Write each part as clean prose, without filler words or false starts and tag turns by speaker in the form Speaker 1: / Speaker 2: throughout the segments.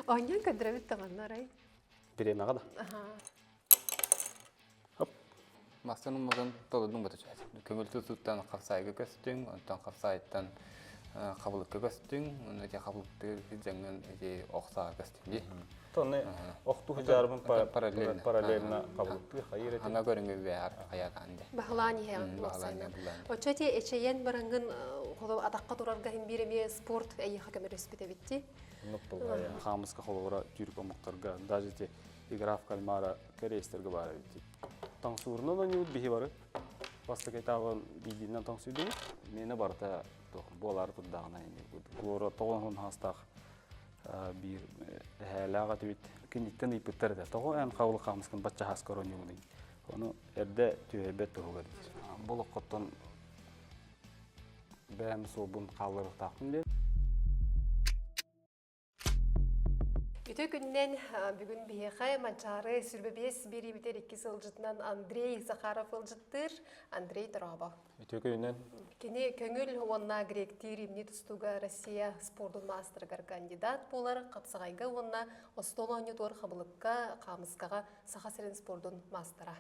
Speaker 1: Оонньоон көрдөрөбүт даҕаны арай.
Speaker 2: Бириэмэҕэ да. Хоп.
Speaker 3: Мастан уммутун толордуҥ бата чаат. Көҥүл тутуттан хапсаайга көстүҥ, онтон хапсаайыттан хабылыкка көстүҥ, уонна ити хабылыктыыр дьаҥҥын ити охсааҕа көстүҥ дии.
Speaker 2: Тоны охтуу жарбын параллельно параллельно хабылыктыы хайыр
Speaker 3: Ана көрүҥү бээр хайаатаан де.
Speaker 1: Баһылаан иһэҕин уопсайынан. Оччо ити эчэйэн бараҥҥын холо атахха турарга иһин биир эмиэ спорт эйиэхэ көмөлөспүт эбит дии.
Speaker 2: Хаамыска холобура түрк омуктарга даже ити игра в кальмара корейстарга баар эбит. Таҥсуурунан оонньуубут биһи бары. Бастакы этабын биирдиинэн тоҥсуйдубут. Миэнэ барыта туох буолаары турдаҕына Куора тоҕон хаастаах биир эһээлээх этибит. Киниттэн ыйпыттар этэ. Тоҕо эн хабылык хаамыскын бачча хааскар оонньуугунуй? Ону эрдэ түһэрбэт туһугар диир. Бу олоххоттон бэйэм суолбун хаалларыахтаахпын диэн.
Speaker 1: Үтүө күннэн бүгүн биһиэхэ Манчаары сүрбэбиэс биэриибитэр икки сылдьытынан Андрей Захаров ылдьыттыыр. Андрей Торобо.
Speaker 2: Үтүө күнүнэн.
Speaker 1: Кини көҥүл уонна гректиир имни тустууга Россия спордун маастарыгар кандидат буолар, хапсаҕайга уонна остуол оонньуутугар хабылыкка, хаамыскаҕа Саха сирин спордун маастара.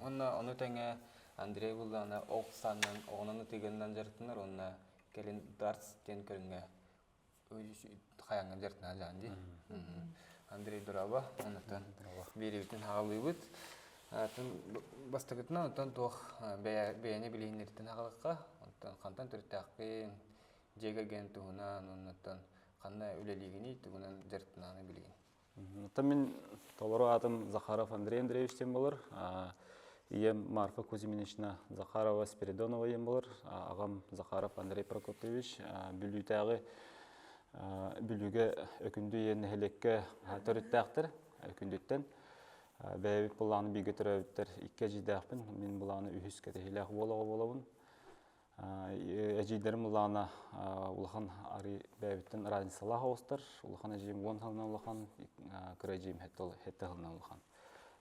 Speaker 3: Уонна ону тэҥэ Андрей буллаҕына ох сааннан оҕунан ытыгынан дьарыктанар уонна кэлин дартс диэн көрүҥҥэ хайаҥҥа дьарыктана дьаан дии. Андрей Дороба, онуттан биэриибитин хаҕалыыбыт. Бастакытынан оттон туох бэйэни билиһиннэриттэн хаҕалыкка, оттон хантан төрүттээхпин, дьиэ кэргэн туһунан, оннуттан ханна үлэлиигиний, тугунан дьарыктанааны билигин.
Speaker 2: Оттон мин толору аатым Захаров Андрей Андреевич диэн буолар. Ийэм Марфа Кузьминична Захарова Спиридонова диэн буолар. Аҕам Захаров Андрей Прокопьевич. Бүлүүтээҕи Бүлүүгэ Өкүндү ийэ нэһилиэккэ төрүттээхтэр Өкүндүттэн. Бэйэбит былааны бииргэ төрөөбүттэр икки эдьиийдээхпин. Мин былааны үһүс кэтэһиилээх уол оҕо буолабын. Эдьиийдэрим улаана улахан арыы бэйэбиттэн разницалаах оҕустар. Улахан эдьиийим уон сылынан улахан, кыра эдьиийим сэттэ сылынан улахан.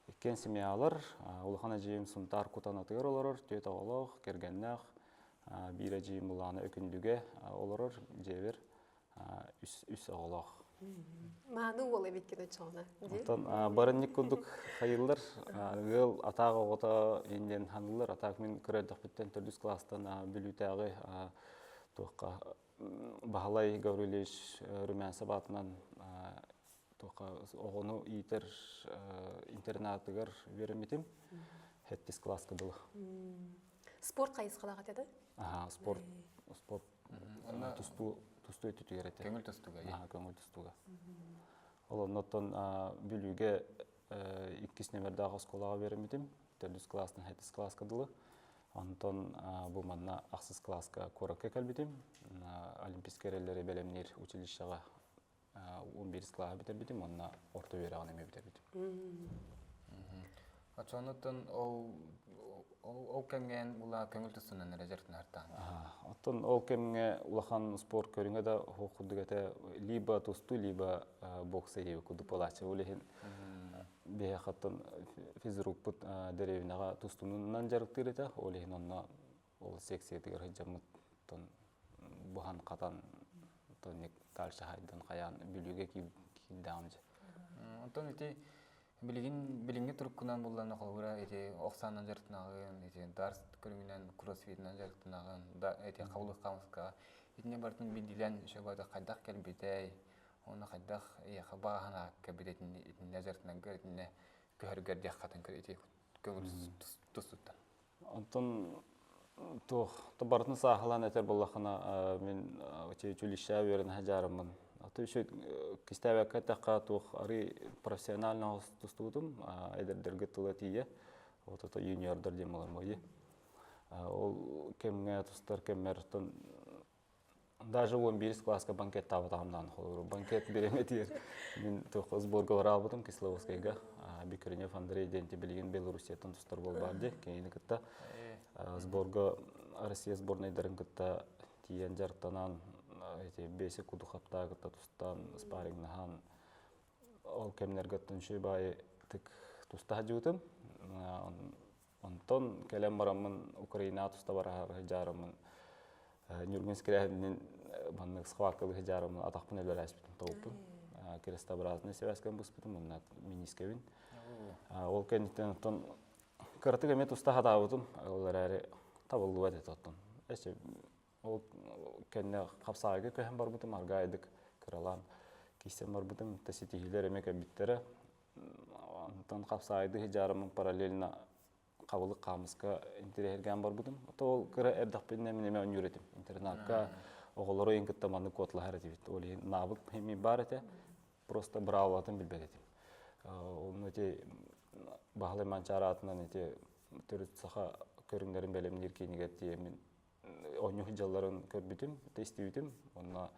Speaker 2: Иккиэн семьялар. Улахан эдьиийим Сунтаар Кутанатыгар олорор, түөрт оҕолоох, кэргэннээх. Биир эдьиийим Улаана Өкүндүгэ олорор, дьиэбэр үс оҕолоох.
Speaker 1: Мааны уол эбиккин оччоҕуна.
Speaker 2: Оттон барынньык курдук хайыллар. Ыал атаах оҕото индиэн ханыллар. Атаах мин кыра эрдэхпиттэн төрдүс класстан Бүлүүтээҕи туохха Баһылай Гаврильевич Румянцев аатынан туохха оҕону иитэр интернатыгар үөрэммитим. Сэттис класска дылы.
Speaker 1: Спорт хайысхалаах этэ да?
Speaker 2: Аха, спорт спорт тустуу тустуу өттүтүгэр этэ.
Speaker 3: Көҥүл тустууга.
Speaker 2: Аха, көҥүл тустууга. Ол оннуттан Бүлүүгэ иккис нөмердаах оскуолаҕа үөрэммитим. Төрдүс класстан сэттис класска дылы. Онтон бу манна ахсыс класска куоракка кэлбитим. Олимпийскай эрэллэри бэлэмниир училищеҕа 11 классы бүтэрбитим уонна орто үөрэҕин эмиэ бүтэрбитим.
Speaker 3: Оччоонуттан ол ол кэмҥэ була көҥүл тустунан эрэ дьарыктанартаан.
Speaker 2: Оттон ол кэмҥэ улахан спорт көрүҥэ да суох курдук этэ. Либо тустуу, либо бокса диэби курдук буолааччы. Ол иһин биһиэхэ оттон физрукпут дэриэбинэҕэ тустуунан дьарыктыыр этэ. Ол иһин онно ол секциятыгар сылдьаммыт буһан-хатан тонник дальше хайдан хайаан Бүлүүгэ киирдэҕим дьэ.
Speaker 3: Онтон ити билигин билиҥҥи туруккунан буллана холобура ити ох саанан дьарыктанаҕын, ити дарс көрүҥүнэн кроссфитынан дьарыктанаҕын, да ити хабылык хаамыска итини барытын билдилэн шөбөтө хайдах кэлбитэй, уонна хайдах эйиэхэ бааһына кэлбит итиннэ дьарыктанаргар итиннэ көһөргөр диэххатын ити көҥүл тустуттан.
Speaker 2: Онтон туох барытын сааһылаан этэр буоллаххына мин училищеҕа үөрэнэ сылдьарыммын. А то еще кистээбэккэ эттэххэ туох арыы профессионально тустубутум эдэрдэргэ тыла тиийэ. Вот это юниордар диэн буолар буолуо. Ол кэмҥэ тустар кэммэр Даже 11 класска банкеттаабатаҕым даҕаны холобур. Банкет бириэмэтигэр мин туох сборга бараабытым Кисловодскайга. Бекренев Андрей диэн билигин Белоруссияттан тустар буолбаар дии. Кинини кытта сборга Россия сборнайдарын кытта тиийэн дьарыктанан эти бэси куду хаптаа кытта тустан спаррингнаһан ол кэмнэргэ үчүгэй баайы тык туста сылдьыбытым. Онтон кэлэн бараммын Украинаҕа туста бараһар сылдьаарыммын Ньургун Скрябинин маннык схваткалыы сылдьаарыммын атахпын өлөрөөспүтүм тобуппун. Крестообразный связкам быспытым, онно минискэбин. Ол кэнниттэн оттон кыратык эмиэ туста хатаабытым, ол эрээри табыллыбат этэ оттон. Эче ол кэннэ хапсаайга көһөн барбытым, аргаайдык кыралаан киирсэн барбытым, та ситиһиилэр эмиэ кэлбиттэрэ. Онтон хапсаайды сыдьаарыммын параллельно хабылык хаамыска интэриэһиргээн барбытым. То ол кыра эрдэхпинэ мин эмиэ оонньуур этим. Интернакка оҕолору иһин кытта маннык куоталаһар этибит. Ол иһин наабык эмиэ баар этэ. Просто быраабылатын билбэт этим. Онно ити Баһылай Манчаары аатынан ити төрүт саха көрүҥнэрин бэлэмниир киинигэр тиийэммин оонньуу сылдьалларын көрбүтүм, истибитим. Онно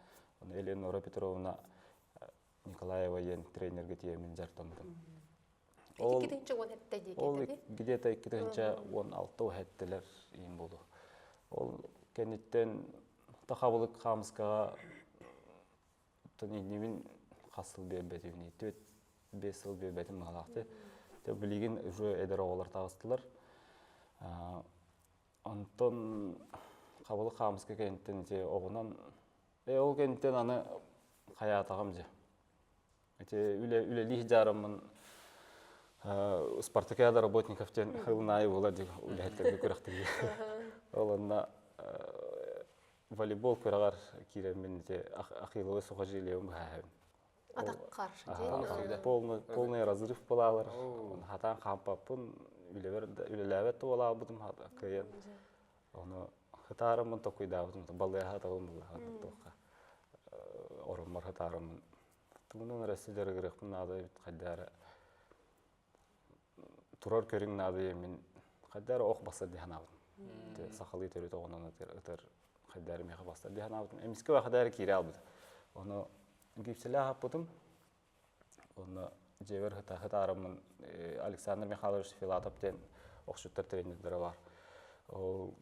Speaker 2: Элеонора Петровна Николаева диэн тренергэ тиийэммин дьарыктаммытым.
Speaker 1: Ол 2017 диэки
Speaker 2: Ол где-то 2016 хэттилэр иин болу. Ол кэнниттэн тахабылык хаамыскаҕа иннибин хас сыл биэрбэтим 4-5 сыл биэрбэтим баҕалаахты. Билигин уже эдэр оҕолор таҕыстылар. Онтон хабылык хаамыска кэнниттэн ити оҕунан ол кэнниттэн аны хайаатаҕым дьэ. Ити үлэлии дьаарыммын Спартакиада работников диэн хылнаайы буолар дии үлэһиттэргэ күрэхтэһии. Ол онно волейбол күрэҕэр киирэммин ити Ахилловы сухожилиебын быһааһабын.
Speaker 1: Атаххар.
Speaker 2: Полный, полный разрыв буолалар. Хатаан хаампаппын, үлэлээбэт да буолаабытым кыайан. Ону хытаарыммын токуйдаабытым, балыаха табын буллаха туохха. Ороммор хытаарыммын. Тугунан эрэ дьарыгырыахпын наада эбит хайдара турар көрүҥ наада мин хайдара ох басар дии санаабытым. Сахалыы төрүт оҕонон ытар хайдара миэхэ басар дии санаабытым. Эмискэ хайдара киирэ албыт. Ону гипсэлээх аппытым. Онно дьиэбэр хытаараммын Александр Михайлович Филатов диэн охчуттар тренердэрэ бар. Ол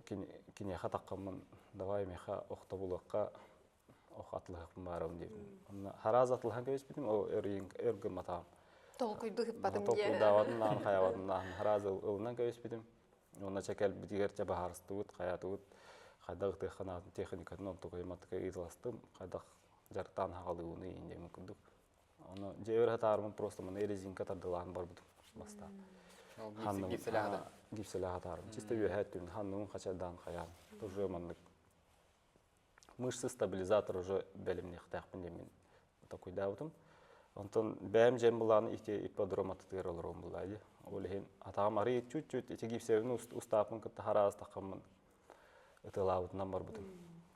Speaker 2: киниэхэ таххаммын давай миэхэ охтобулуохха ох атылыһахпын баарабын диэбитим. Онно хараас атылыһан кэбиспитим, ол өр гымматаҕым.
Speaker 1: Толкуйду ыппатым диye.
Speaker 2: Толкуйдаабатын наан хайабатын наан хараас ылынан кэбиспитим. Онно чэ кэлбитигэр чэ баһаарыстыбыт, хайаатыбыт, хайдах ытыахха наатын техникатын онтукайыматыка ыытыластым, хайдах дьарыктаан хаҕалыыбыный диэмин курдук. Ону дьиэбэр хатаарымын просто маны резинка тардылаан барбытым бастаан.
Speaker 3: Гипсэлээх
Speaker 2: хатаарым. Чисто үөһээ өттүн ханныгын хачардаан хайаан. Уже маннык мышцы стабилизатор уже бэлэмниэхтээхпин диэммин такуйдаабытым. Онтон бэйэм дьиэм былааны ити ипподром атытыгар олоруом булаа дии. Ол иһин атаҕым арый чуть-чуть ити гипсэбин устааппын кытта хараас таххаммын ытыалаабытынан барбытым.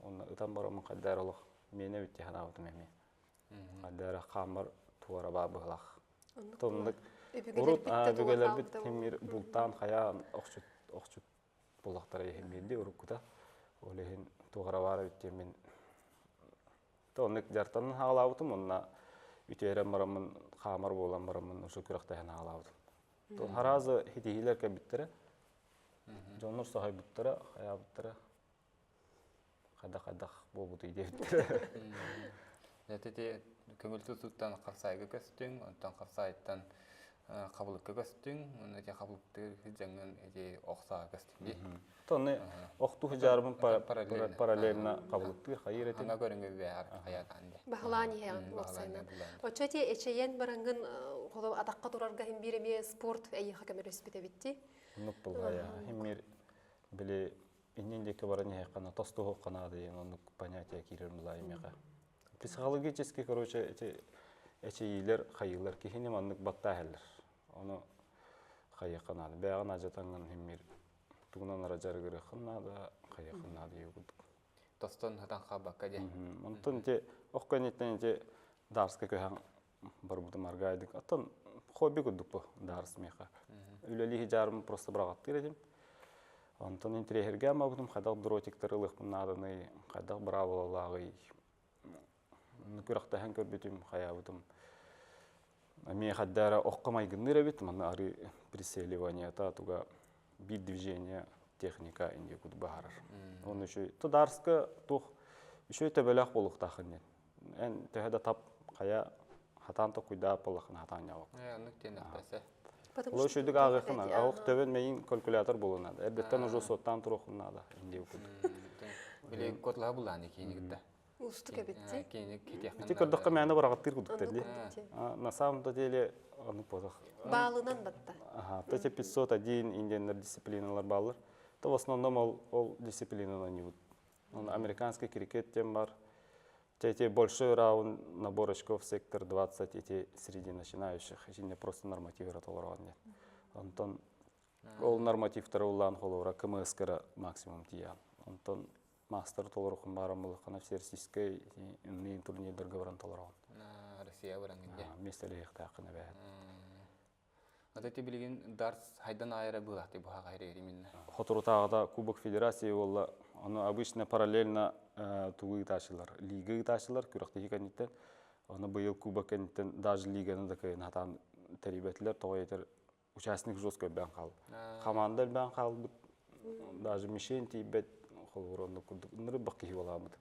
Speaker 2: Онно ытан бараммын хайдаар олох миэнэ бүттэ санаабытым эмиэ. Хайдаар хааммар туора баа быһылах. Тоннук урут өбүгэлэрбит кимир бултаан хайаан охчут охчут буллахтара иһин биирди уруккута. Ол иһин туохара баара бүттүм мин оннук дьартанан хаалаабытым онно үтүөрэн бараммын хаамар буолан бараммын ушу күрэхтэһэн хаалаабытым. Хараазы хитиһиилэр кэлбиттэрэ. Дьоннор соһойбуттара, хайаабыттара. Хайдах-хайдах буолбутуй диэбиттэрэ.
Speaker 3: Ити көҥүл тутууттан хапсаайга көстүҥ, онтон хапсаайыттан хабылыкка көстүҥ, уонна ити хабылыктыыр сыдьаҥҥын ити охсоҕо көстүҥ дии.
Speaker 2: Тоны охтуу сыдьаарбын параллельно хабылыктыыр хайыр этим.
Speaker 3: Anga көрүҥү бэҕэр хайаатаан дии.
Speaker 1: Баһылаан иһэҕин уопсайынан. Оччо ити эчэйэн бараҥҥын холу атахха турарга иһин биир эмиэ спорт эйиэхэ көмөлөспүт эбит дии.
Speaker 2: Оннук булгая. Химмир били иннин диэки баран иһэххинэ тостуһуохха наада диэн оннук понятие киирэр мылаайы миэхэ. Психологически, короче, эти эчэйиилэр, хайыылар киһини маннык баттаа иһэллэр. Ону хайыахха наада. Бэйэҕин ажатаҥҥын химмир тугунан ара дьарыгырыаххын наада, хайыаххын наада диye курдук.
Speaker 3: Тостон хатан хаалбакка диэн.
Speaker 2: Онтон ити ох кэнниттэн ити Дарска көһөн барбытым аргаайдык. Оттон хобби курдук бу Дарс миэхэ. Үлэлии дьаарым просто быраҕаттыыр этим. Онтон интэриэһиргээн барбытым хайдах дротиктары ылыахпын нааданый, хайдах быраабылалааҕый. Күрэхтэһэн көрбүтүм, хайаабытым. Эмиэ хайда эрэ оххо майгынныыр эбит, манна арыы прицеливаниета туга биир движение техника инде кут баһарар. Оны үчүгэй Тодарска туох үчүгэй төбөлөөх буолуохтаахын диэн. Эн төһө да тап хайа хатаан токуйдаап буоллаххына хатаан ньаҕок.
Speaker 3: Оннук диэн эппэсэ.
Speaker 2: Ол үчүгдүк ааҕыаххын ох төбөн мэйин калькулятор буолуон наада. Эрдэттэн уже суоттаан туруоххун наада инде курдук.
Speaker 3: Били котлаһа булаан киини кытта.
Speaker 1: Уустук эбит дии.
Speaker 2: Ити көрдөххө мээнэ быраҕаттыыр курдуктар дии. На самом-то деле ону буолах.
Speaker 1: Баалынан батта.
Speaker 2: Ага, то эти 501 индианнар дисциплиналар бааллар. То в основном ол, ол дисциплинаны ойнуубут. Американский крикет тем бар. Эти большой раунд набор очков сектор 20 эти среди начинающих. Итинне просто нормативы толорған нет. Онтон ол нормативтары улаан холобура КМС-кара максимум тиийэн. Онтон мастер толорухун бааран буллаххына всероссийскай турнирдарга баран толороҕун.
Speaker 3: Россия баран гинде.
Speaker 2: Миэстэлэһиэхтээххин эбээт.
Speaker 3: Вот эти билигин дартс хайдан аайра быылахты буха хайры
Speaker 2: Хоторутааҕыта Кубок Федерации буолла. Ону обычно параллельно тугу ыытааччылар, лига ыытааччылар күрэхтэһии кэнниттэн. Ону быйыл кубок кэнниттэн даже лиганы да кыайан хатаан тэрийбэтилэр. Тоҕо этэр участник жестко элбээн хаалбыт. Команда элбээн хаалбыт. Даже мишень тиийбэт холобур оннук курдук ынырбах киһи буолаабыт.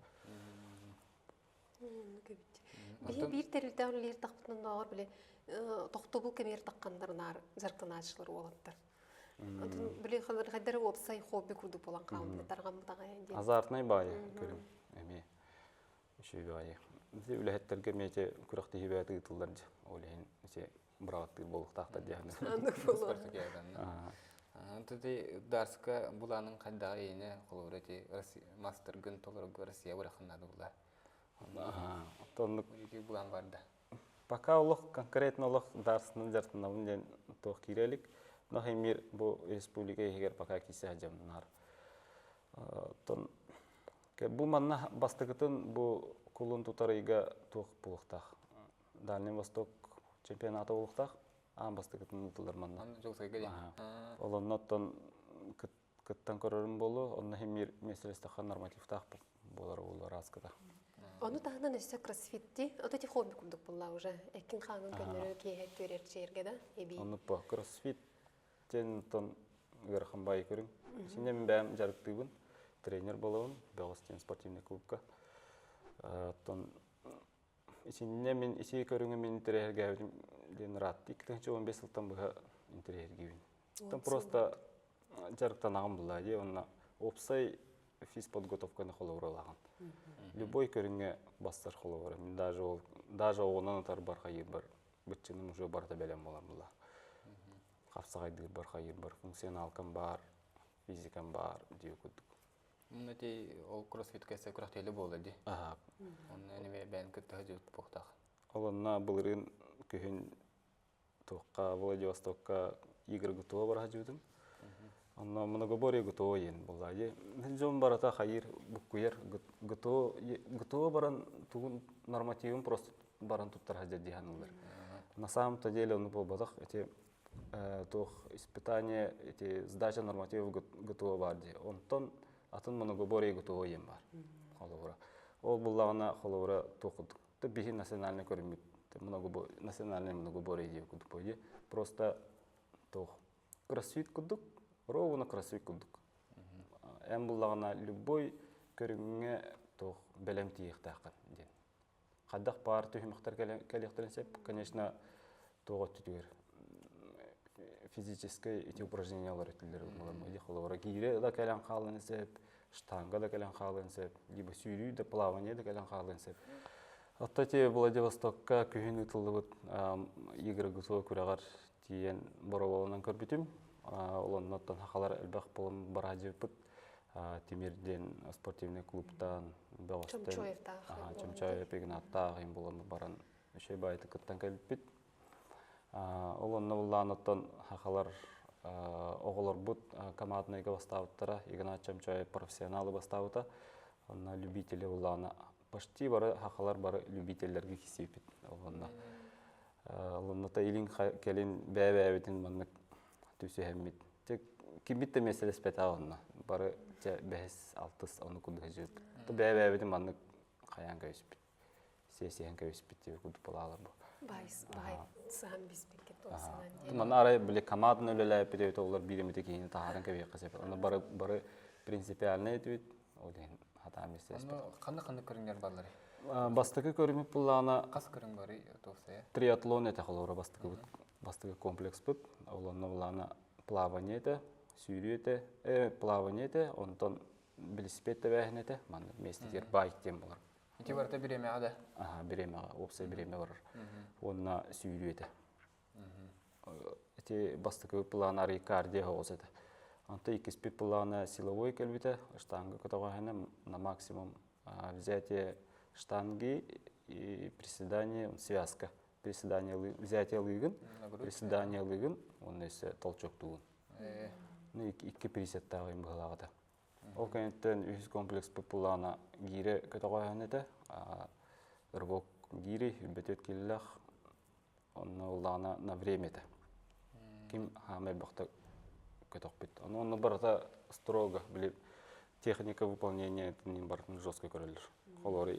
Speaker 1: Биһи биир тэрилтэҕэ үлэлиир тахпытынан били тохтобул кэмигэр тахханнарынаар дьарыктанааччылар уолаттар. Онтон били хайдары уопсай хобби курдук буолан хаалбыт тарҕаммыт аҕай диэн.
Speaker 2: Азартнай баайы көрүҥ эмиэ үчүгэй баайы. Ити үлэһиттэргэ эмиэ ити күрэхтэһии бэйэтэ ыытыллар дьэ. Ол иһин ити быраҕаттыыр буолуохтаахтар диэхинэ.
Speaker 1: Оннук буолуо.
Speaker 3: Ити Дарска булаанын хайдаҕа иинэ холобура ити мастаргын толорорго Россия бырахыннаады була.
Speaker 2: Оннук
Speaker 3: Ити булан барда.
Speaker 2: Пока олох конкретно олох дарсынан дьарыктанабын диэн туох киирэ илик. Но эмиэ бу республика иһигэр пока киирсэ сылдьабын. Оттон бу манна бастакытын бу кулун тутар ыйга туох буолуохтаах. Дальний Восток чемпионата буолуохтаах. Аан бастакытын ыытыллар манна. Ол онно оттон кыттан көрөрүм буолуо. Онно эмиэ миэстэлэстэххэ нормативтаах буолар буолуо араскыта.
Speaker 1: Ону таһынан өссө кроссфитти, вот эти хобби курдук буолла уже. Эккин хаанын көннөрөр киэһэ түөрэрчиэргэ да эбии.
Speaker 2: Оннук бу кроссфит диэн оттон ыарахан баайы көрүҥ. Синэ мин бэйэм дьарыктыыбын, тренер буолабын, Бөҕөс диэн спортивный клубка. Оттон итиннэ мин ити көрүҥү мин интэриэһиргээбитим диэн ыраатта. 2015 сылтан быһа интэриэһиргиибин. Оттон просто дьарыктанаҕын булла дии уонна уопсай физподготовканы холобуралаҕын. Любой көрүҥҥэ бастар холобура. Мин даже ол даже оҕунан атарбар хайыырбар быччыным уже барыта бэлэм буолар була. Хапсаҕайдыырбар хайыырбар функционалкам баар, физикам баар диye курдук.
Speaker 3: Мунна ти ол кроссфитка күрэхтэһиилэ буолла дии.
Speaker 2: Аха.
Speaker 3: Онно эми бэйэн кытта сылдьыбыт буолуохтаах.
Speaker 2: Ол онно былырыын күһүн туохха Владивостокка игры ГТО бара сылдьыбытым. Онно многоборье ГТО диэн буолла. Дьон барыта хайыыр буккуйар ГТО ГТО баран тугун нормативын просто баран туттар сылдьар дии саныыллар. На самом-то деле ону буолбатах. Эти туох испытание эти сдача нормативов ГТО баар дии. Онтон атын многоборье ГТО диэн баар. Холобура. Ол буллаҕына холобура туох курдук. Биһи национальный көрүммүт национальный многоборье диye курдук буолуо. Просто туох кроссфит курдук, ровно кроссфит курдук. Эн буллаҕына любой көрүҥҥэ туох бэлэм тиийиэхтээххин диэн. Хайдах баар түһүмэхтэр кэлиэхтэрин сөп, конечно, туох өттүтүгэр физическэй ити упражнениялар өттүлэр ылмалар холобура киирэ да кэлэн хаалыан сөп, штанга да кэлэн хаалыан сөп, либо сүүрүү да плавание да кэлэн хаалыан сөп. Оттон ити Владивостокка күһүн ыытыллыбыт игры ГТО күрэҕэр тиийэн боробуоланан көрбүтүм. Ол оннуттан сахалар элбэх буолан бараадьыппыт. Тимир диэн спортивный клубтан бөҕөстөн Чомчоев Игнаттаах им буолан баран үчүгэй баайытык кыттан кэлбиппит. Ол онно буллаан оттон сахалар оҕолорбут командныйга бастаабыттара. Игнат Чомчоев профессионалы бастаабыта. Онно любители буллаана почти бары сахалар бары любителлэргэ кисиэппит. Онно Онно илин кэлин бэйэ-бэйэбитин маннык түсүһэммит. Киммит да миэстэлэспэтэх онно. Бары чэ бэһис, алтыс ону курдук сылдьыбыппыт. Бэйэ-бэйэбитин маннык хайаан кэбиспит. Сиэсиһэн кэбиспит диэби курдук балаалар бу.
Speaker 1: Бай, бай, сыһан биспиккит туосанан диэн.
Speaker 2: Манна арай били команданы үлэлээппит эбит олор биир эмит киһини таһааран кэбиһиэххэ сөп. Онно бары бары принципиальный этибит. Ол иһин хатаан миэстэлэспит.
Speaker 3: Ханна-ханна көрүҥнэр баалларый?
Speaker 2: Бастакы көрүҥмүт буллаҕына
Speaker 3: Хас көрүҥ барый туохсайа?
Speaker 2: Триатлон этэ холобура бастакыбыт бастакы комплекспыт. Ол онно буллаҕына плавание этэ, сүүрүү этэ, плавание этэ, онтон велосипед тэбээһин этэ. Манна миэстэтигэр байк диэн буолар.
Speaker 3: Ити барыта бириэмэҕэ да?
Speaker 2: Аха, бириэмэҕэ, уопсай бириэмэ барар. Уонна сүүрүү этэ. Ити бастакы план арый кардио оҕус этэ. Онто иккиспит плана силовой кэлбитэ, штанга көтөҕөһүнэ на максимум взятие штанги и приседание связка. Приседание взятие лыгын, приседание лыгын, уонна өссө толчоктуугун. Икки присядтааҕы быһалаҕата. Ол кэнниттэн үһүс комплекспыт былаана гиирэ көтөҕөөһүн этэ. Рывок гири, үрбэтиэт киллэх, онно ыллаҕына на время этэ. Ким хаамай бөхтө көтөхпүт. Ону онно барыта строго, били техника выполнения барытын жестко көрөллөр. Холобур,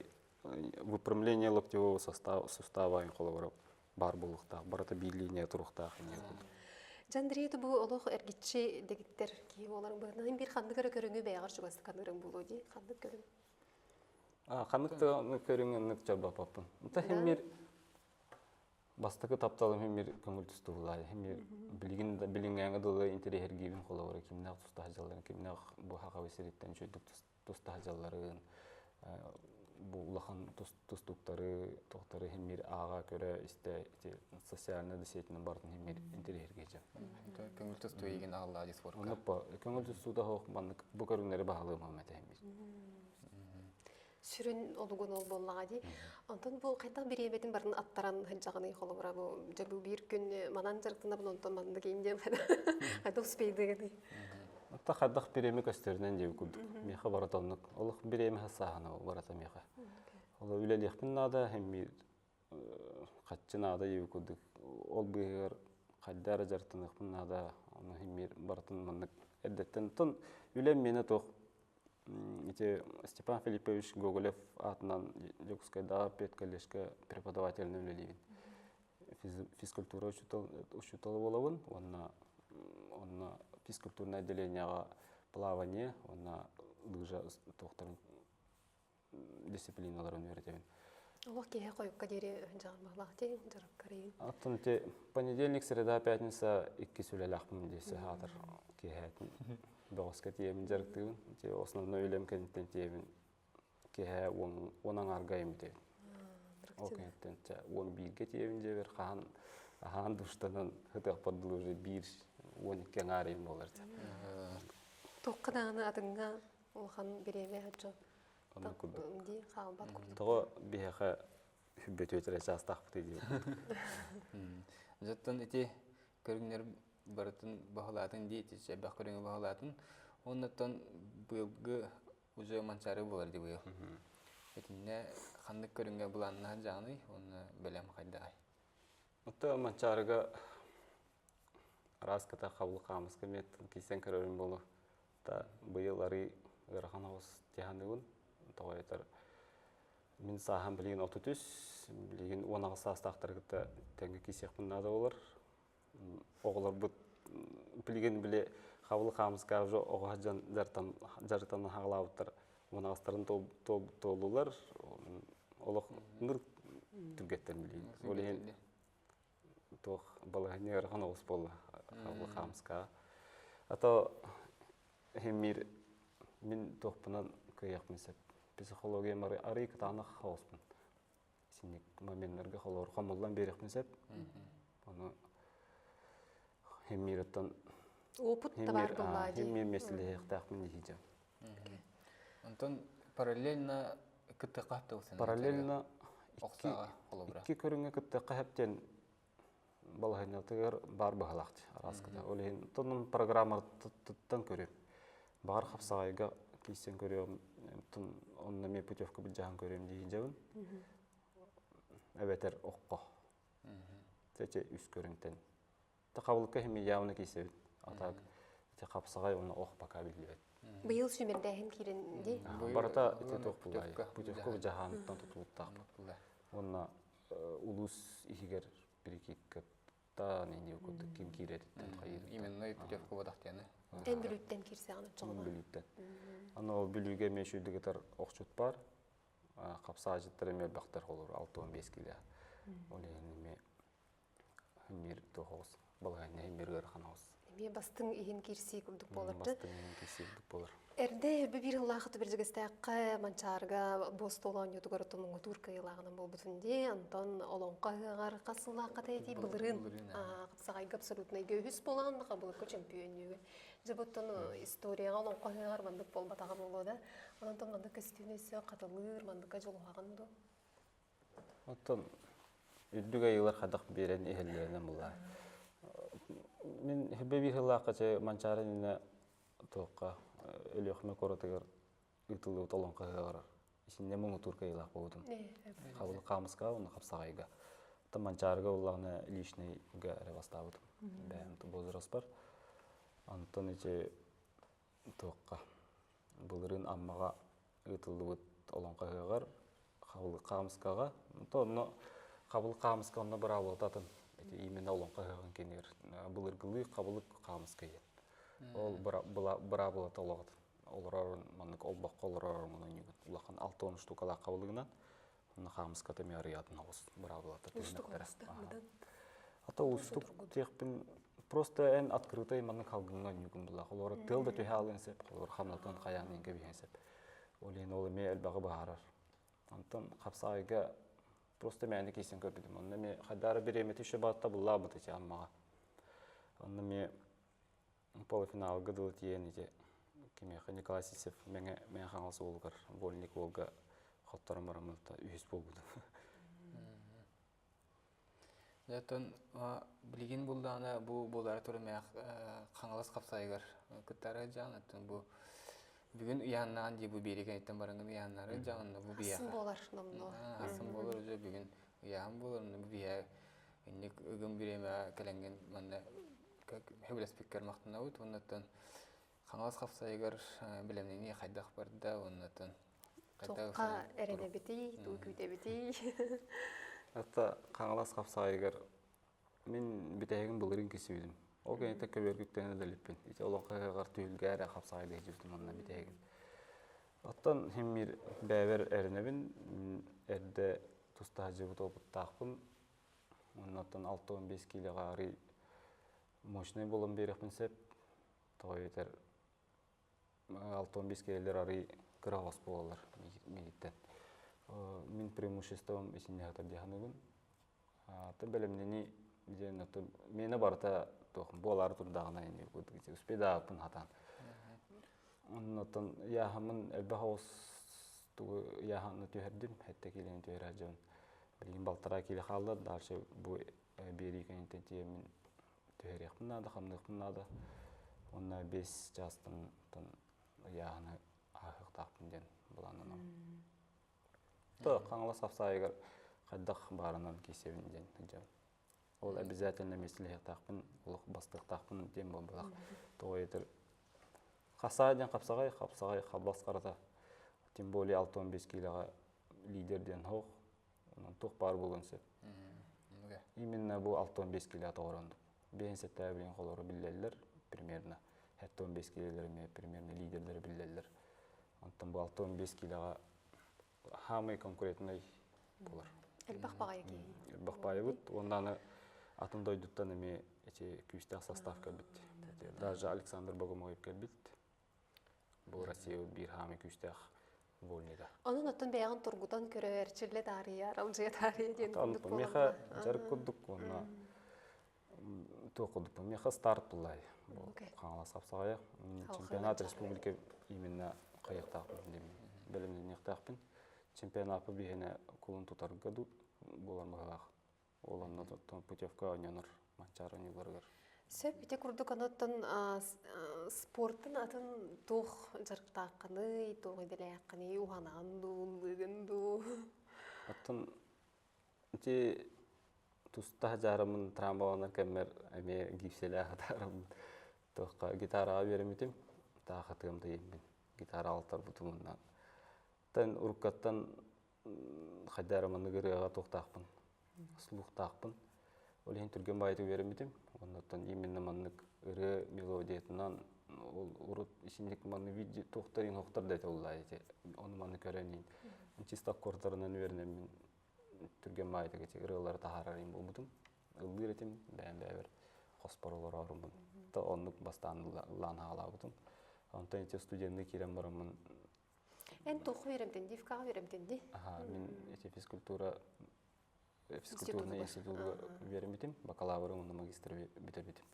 Speaker 2: выпрямление локтевого сустава холобура баар буолуохтаах, барыта биир линия туруохтаах.
Speaker 1: Дьэ, бу олох эргиччи дэгиттэр киһи буоларын быһыытынан биир ханнык эрэ көрүҥү бэйэҕэр чугастык аныырыҥ буолуо дии. Ханнык көрүҥ?
Speaker 2: Ханнык да көрүҥ оннук чорбоппоппун. Онто химмир бастакы тапталым химмир көҥүл тустуулаа. Химмир билигин да билиҥҥээҥҥэ дылы интэриэһиргиибин холобура кимнээх туста сылдьалларын, кимнээх бу хахабы сириттэн үчүгдүк туста сылдьалларын, бу улахан тустууктары, тохтары химмир ааҕа көрө истэ ити социальный да сетинен барытын химмир интэриэһиргиэчэ.
Speaker 3: Көҥүл тустуу игин аҕаллаа ди спортка.
Speaker 2: Оннук көҥүл тустуута хоох маннык бу көрүҥнэри баһылыым этэ химмир.
Speaker 1: Сүрүн олугун ол буоллаҕа дии. Онтон бу хайдах бириэмэтин барын аттаран сылдьаҕыный холобура бу дьэ бу биир күн манан дьарыктанабын онтон маннык иин диэн хайдах успейдыгыный?
Speaker 2: Оттон хайдах бириэмэ көстөрүнэн диэбит курдук. Миэхэ барыта оннук. Олох бириэмэ сааһына барыта миэхэ. Ол үлэлиэхпин наада, эмиэ хаччы наада диэбит курдук. Ол быыһыгар хайда эрэ дьарыктаныахпын наада. Ону эмиэ барытын маннык эрдэттэн. Оттон үлэм миэнэ туох ити Степан Филиппович Гоголев аатынан Дьокуускайдааҕы педколледжка преподавателинэн үлэлиибин. Физкультура учуутала буолабын уонна онно физкультурное отделениеҕа плавание уонна лыжа туохтарын дисциплиналарын үөрэтэбин.
Speaker 1: Олох киһи хойукка диэри дьаҕармалаах дии дьарыккарыйын.
Speaker 2: Оттон ити понедельник, среда, пятница иккис үлэлээхпин дии саатар киэһээтин бөҕөскө тиийэбин дьарыктыыбын. Ити основной үлэм кэнниттэн тиийэбин киэһэ уон аҥаарга эмитэбин. Ол кэнниттэн 11-гэ тиийэбин дьиэбэр хаһан аһаан душтанан ытыахпар дылы уже биир 12 аҥаар ыйым буолар.
Speaker 1: Туохха даҕаны атыҥҥа улахан бириэмэ дьон
Speaker 2: Оннук курдук.
Speaker 1: Дии хаалбат курдук.
Speaker 2: Тоҕо биһиэхэ сүбэтүөтэрэ чаастаахпытый диэн.
Speaker 3: Дьоттон ити көрүҥнэр барытын баһылаатын дии, ити элбэх көрүҥү баһылаатын. Оннуттан быйылгы уже манчаары буолар дии быйыл. Итиннэ ханнык көрүҥҥэ былааннаһан дьаҕаный уонна бэлэм хайдаҕай?
Speaker 2: Оттон Манчаарыга араас кыта хабыл хаамыска миэттэн киирсэн көрөрүм буолуо. Та быйыл арый ыарахан оҕус тиһаныыбын. Тоҕо этэр мин сааһым билигин 33, билигин 18 саастаахтары кытта тэҥҥэ киирсиэхпин наада буолар. Оҕолорбут билигин били хабыл хаамыска уже оҕо дьон дьарыктанан хаалаабыттар унаҕастарын туоллулар олох ныр түргэттэн билигин. Ол иһин туох балаһыанньа ыарахан оҕус буолла хабыл хаамыскаҕа. А то химмир мин туохпунан кыайыахпын сөп. Психологиям арый кытаанах хаоспун. Синник моменнарга холоор хомуллан биэриэхпин сөп. Ону химмироттон
Speaker 1: Опыт да бар буоллаа дии.
Speaker 2: Химмир миэстэлэһиэхтээхпин дии
Speaker 3: Онтон параллельно кыттыахха сөп
Speaker 2: Параллельно икки көрүҥҥэ кыттыахха сөп диэн балаһыанньатыгар баар быһалаах араас кыта. Ол иһин тонун программаттан көрүөм. Баҕар хапсаҕайга киирсэн көрүөм, онно эмиэ путевка былдьаһан көрүөм дии дьабын. Эбэтэр окко. Тэчэ үс көрүҥтэн. Та хабылыкка хими явно киирсэбит. А так ити хапсаҕай уонна ох пока биллибэт.
Speaker 1: Быйыл сүүмэрдээһин киирэн дии.
Speaker 2: Барыта ити туох буллай. Путевка жаһаныттан тутулуктаах. Уонна улуус иһигэр перекидкаттан ини курдук ким киирэриттэн хайыырыттан.
Speaker 3: Именной путевка бодахтыаны.
Speaker 1: Эн Бүлүүттэн киирсэҕин оччоҕуна.
Speaker 2: Бүлүүттэн. Аны ол Бүлүүгэ эмиэ сүүрдүгүтэр охчут бар. Хапсаажыттар эмиэ элбэхтэр холор 65 киле. Ол иһин эмиэ мир туох оҕус балаһыанньа мир ыарахан оҕус.
Speaker 1: Эмиэ бастыҥ иһин киирсии курдук буолар.
Speaker 2: Бастыҥ иһин киирсии курдук буолар.
Speaker 1: Эрдэ биир ыллаахыт Бэрдьигэстээххэ Манчаарыга буостуол оонньуутугар муҥутуур кыайыылааҕынан буолбутун дии. Онтон Олоҥхо ыһыаҕар хас сыллаахха этии былырыын хапсаҕайга абсолютнайга үһүс буолан хабылыкка чөмпүйүөннүүгүн. Дьэ буттан историяҕа Олоҥхо ыһыаҕар маннык буолбатаҕа буолуо да. Онон маннык көстүүнү өссө хатылыыр, манныкка дьулуһаҕын дуо?
Speaker 2: Оттон үрдүк айыылар хайдах биэрэн иһэллэринэн буллаа. Мин хебе биир сыллаахха чэ Манчаары иннинэ туохха Өлүөхүмэ куоратыгар ыытыллыбыт олоҥхо ыһыаҕар исиннэ муҥутуур кыайыылаах буолбутум. Хабыл хаамыска уонна хапсаҕайга. Оттон Манчаарыга буллаҕына личныйга эрэ бастаабытым. Бэйэм возрастпар. Онтон ити туохха былырыын Аммаҕа ыытыллыбыт олоҥхо ыһыаҕар Хабыл хаамыскаҕа то онно Хабыл хаамыска онно быраабылата атын. Ити именно олоҥхо ыһыаҕын кэнигэр былыргылыы хабылык хаамыска диэн. Ол быраабылата олоҕот олорорун маннык олбоххо олорорун оонньуугун улахан 60 штукалаах хабылыгынан онно хаамыската эмиэ арыйаатын оҕус быраабылата түһүмэхтэрэ. Ата уустук диэхпин просто эн открытай маннык халгыҥҥа оонньуугун буллах. Олору тыал да түһэ алыан сөп, олору хамнатан хайаан иҥгэ биһиэн сөп. Ол иһин ол эмиэ элбэҕи быһаарар. Онтон хапсаайга просто мээнэ киирсэн көрбүтүм. Онно эмиэ хайдаары бириэмэтэ еще баатта буллаабыт ити Аммаҕа. Онно эмиэ полуфиналга дылы тиийэн ити кимиэхэ Николай Сивцев Мэҥэ Мэҥэ Хаҥалас уолугар вольник уолга хотторон бараммын үһүс буолбутум.
Speaker 3: Оттон билигин булдаҕына бу буолаары турар мээх Хаҥалас хапсайыгар кыттары дьаҥ оттон бу бүгүн ыйааннаан дии бу биэригэ бараҥын ыйааннары дьаҥ бу биһиэхэ
Speaker 1: Асын буолар номнуо.
Speaker 3: Асын буолар уже бүгүн ыйааһын буолар бу биһиэ инник ыгым бириэмэ кэлэҥҥин манна сөбүлэспиккэр махтанабыт уоннаттан Хаҥалас хапсайыгар бэлэмнэнии хайдах барда уоннаттан
Speaker 1: Туохха эрэнэбитий, тугу күүтэбитий?
Speaker 2: Ата Хаҥалас хапсаҕайыгар мин бүтэһигин былырыын кисибитим. Ол кэнниттэн көбүөргүттэн да Ити олоҥхо ыһыаҕар түһүлгэ эрэ хапсаҕайда иһдьибитим онно бүтэһигин. Оттон химмир бэйэбэр эрэнэбин, эрдэ туста сылдьыбыт опыттаахпын. Оннуттан 65 киилэҕэ арый мощный буолан биэриэхпин сөп. Тоҕо эбэтэр 65 киилэлэр арый кыра оҕус буолаллар миигиттэн. Мин преимуществом итиннэ сытар дии саныыбын. Аты бэлэмнэни диэн миэнэ барыта туох буолаары турдаҕына ини успедааппын хатаан. Оннотон яхамын элбэх оҕус тугу яханы түһэрдим, хэттэ киилэни түһэрэ дьон. Билигин балтараа киилэ хаалла, дальше бу биэрии кэнниттэн тиийэммин түһэриэхпин наада, хамныахпын наада. Уонна 5 чаастан ыйааһыны ааһыахтаахпын диэн былааннанабын. То Хаҥалас хапсаайыгар хайдах баарынан киирсэбин диэн сылдьабын. Ол обязательно миэстэлэһиэхтаахпын, олох бастыахтаахпын диэн буолбатах. Тоҕо этэр хасаа диэн хапсаҕай, хапсаҕай халбас харата. Тем более 65 киилэҕэ лидер диэн суох. Онон туох баар буолуон сөп. Именно бу 65 киилэҕэ тоҕорондум. Бэйэн сэттэ билин холору биллэллэр примерно. 75 киилэлэр эмиэ примерно лидердары биллэллэр. Онтон бу 65 киилэҕэ хаамай конкурентнай буолар.
Speaker 1: Элбэх баҕайы киһи.
Speaker 2: Элбэх баайыбыт. Уонна аны атын дойдуттан эмиэ эти күүстээх состав кэлбит. Даже Александр Богомоев кэлбит. Бу Россия биир хаамай күүстээх вольнига.
Speaker 1: Онон оттон бэйэҕин тургутан көрөр, чиллэ таарыйа, аралдьыйа таарыйа диэн курдук буолан.
Speaker 2: Миэхэ дьарык курдук уонна туох курдук миэхэ старт буллай. Хаҥалас хапсаҕайа. Чемпионат республики именно хайыахтаахпын диэн бэлэмнэниэхтээхпин. Чемпионаппы биһиэнэ кулун тутарга буолар быһыылаах. Ол онно путевка оонньонор Манчаары оонньууларыгар.
Speaker 1: Сөп, ити курдук оноттон спортын атын туох дьарыктааххыный, туох идэлээххиний, уһанаҕын дуу, ыллыыгын дуу?
Speaker 2: Оттон ити туста дьаарымын трамбаланар кэммэр эмиэ гипсэлээх атаарым туохха гитараҕа үөрэммитим таахатыам да иэммин гитара алтарбытым уонна тэн уруккаттан хайда эрэ маннык ырыаҕа туохтаахпын слухтаахпын ол иһин түргэн баайытык үөрэммитим оннуттан именно маннык ырыа мелодиятынан ол урут исинник маннык видео туохтар иҥоохтор да этэ уллаа ити ону маны көрөн чисто аккордарынан үөрэнэммин түргэн баайытык ити ырыалары таһаарар им буолбутум ыллыыр этим бэйэм бэйэбэр. хоспор олорооруммун. То оннук бастаан ыллаан хаалаабытым. Онтон ити студенныы киирэн бараммын
Speaker 1: Эн туохха үөрэмтин дии, ФК-ҕа үөрэмтин дии?
Speaker 2: Аха, мин ити физкультура физкультурный институтга үөрэммитим, бакалавры уонна магистры бүтэрбитим.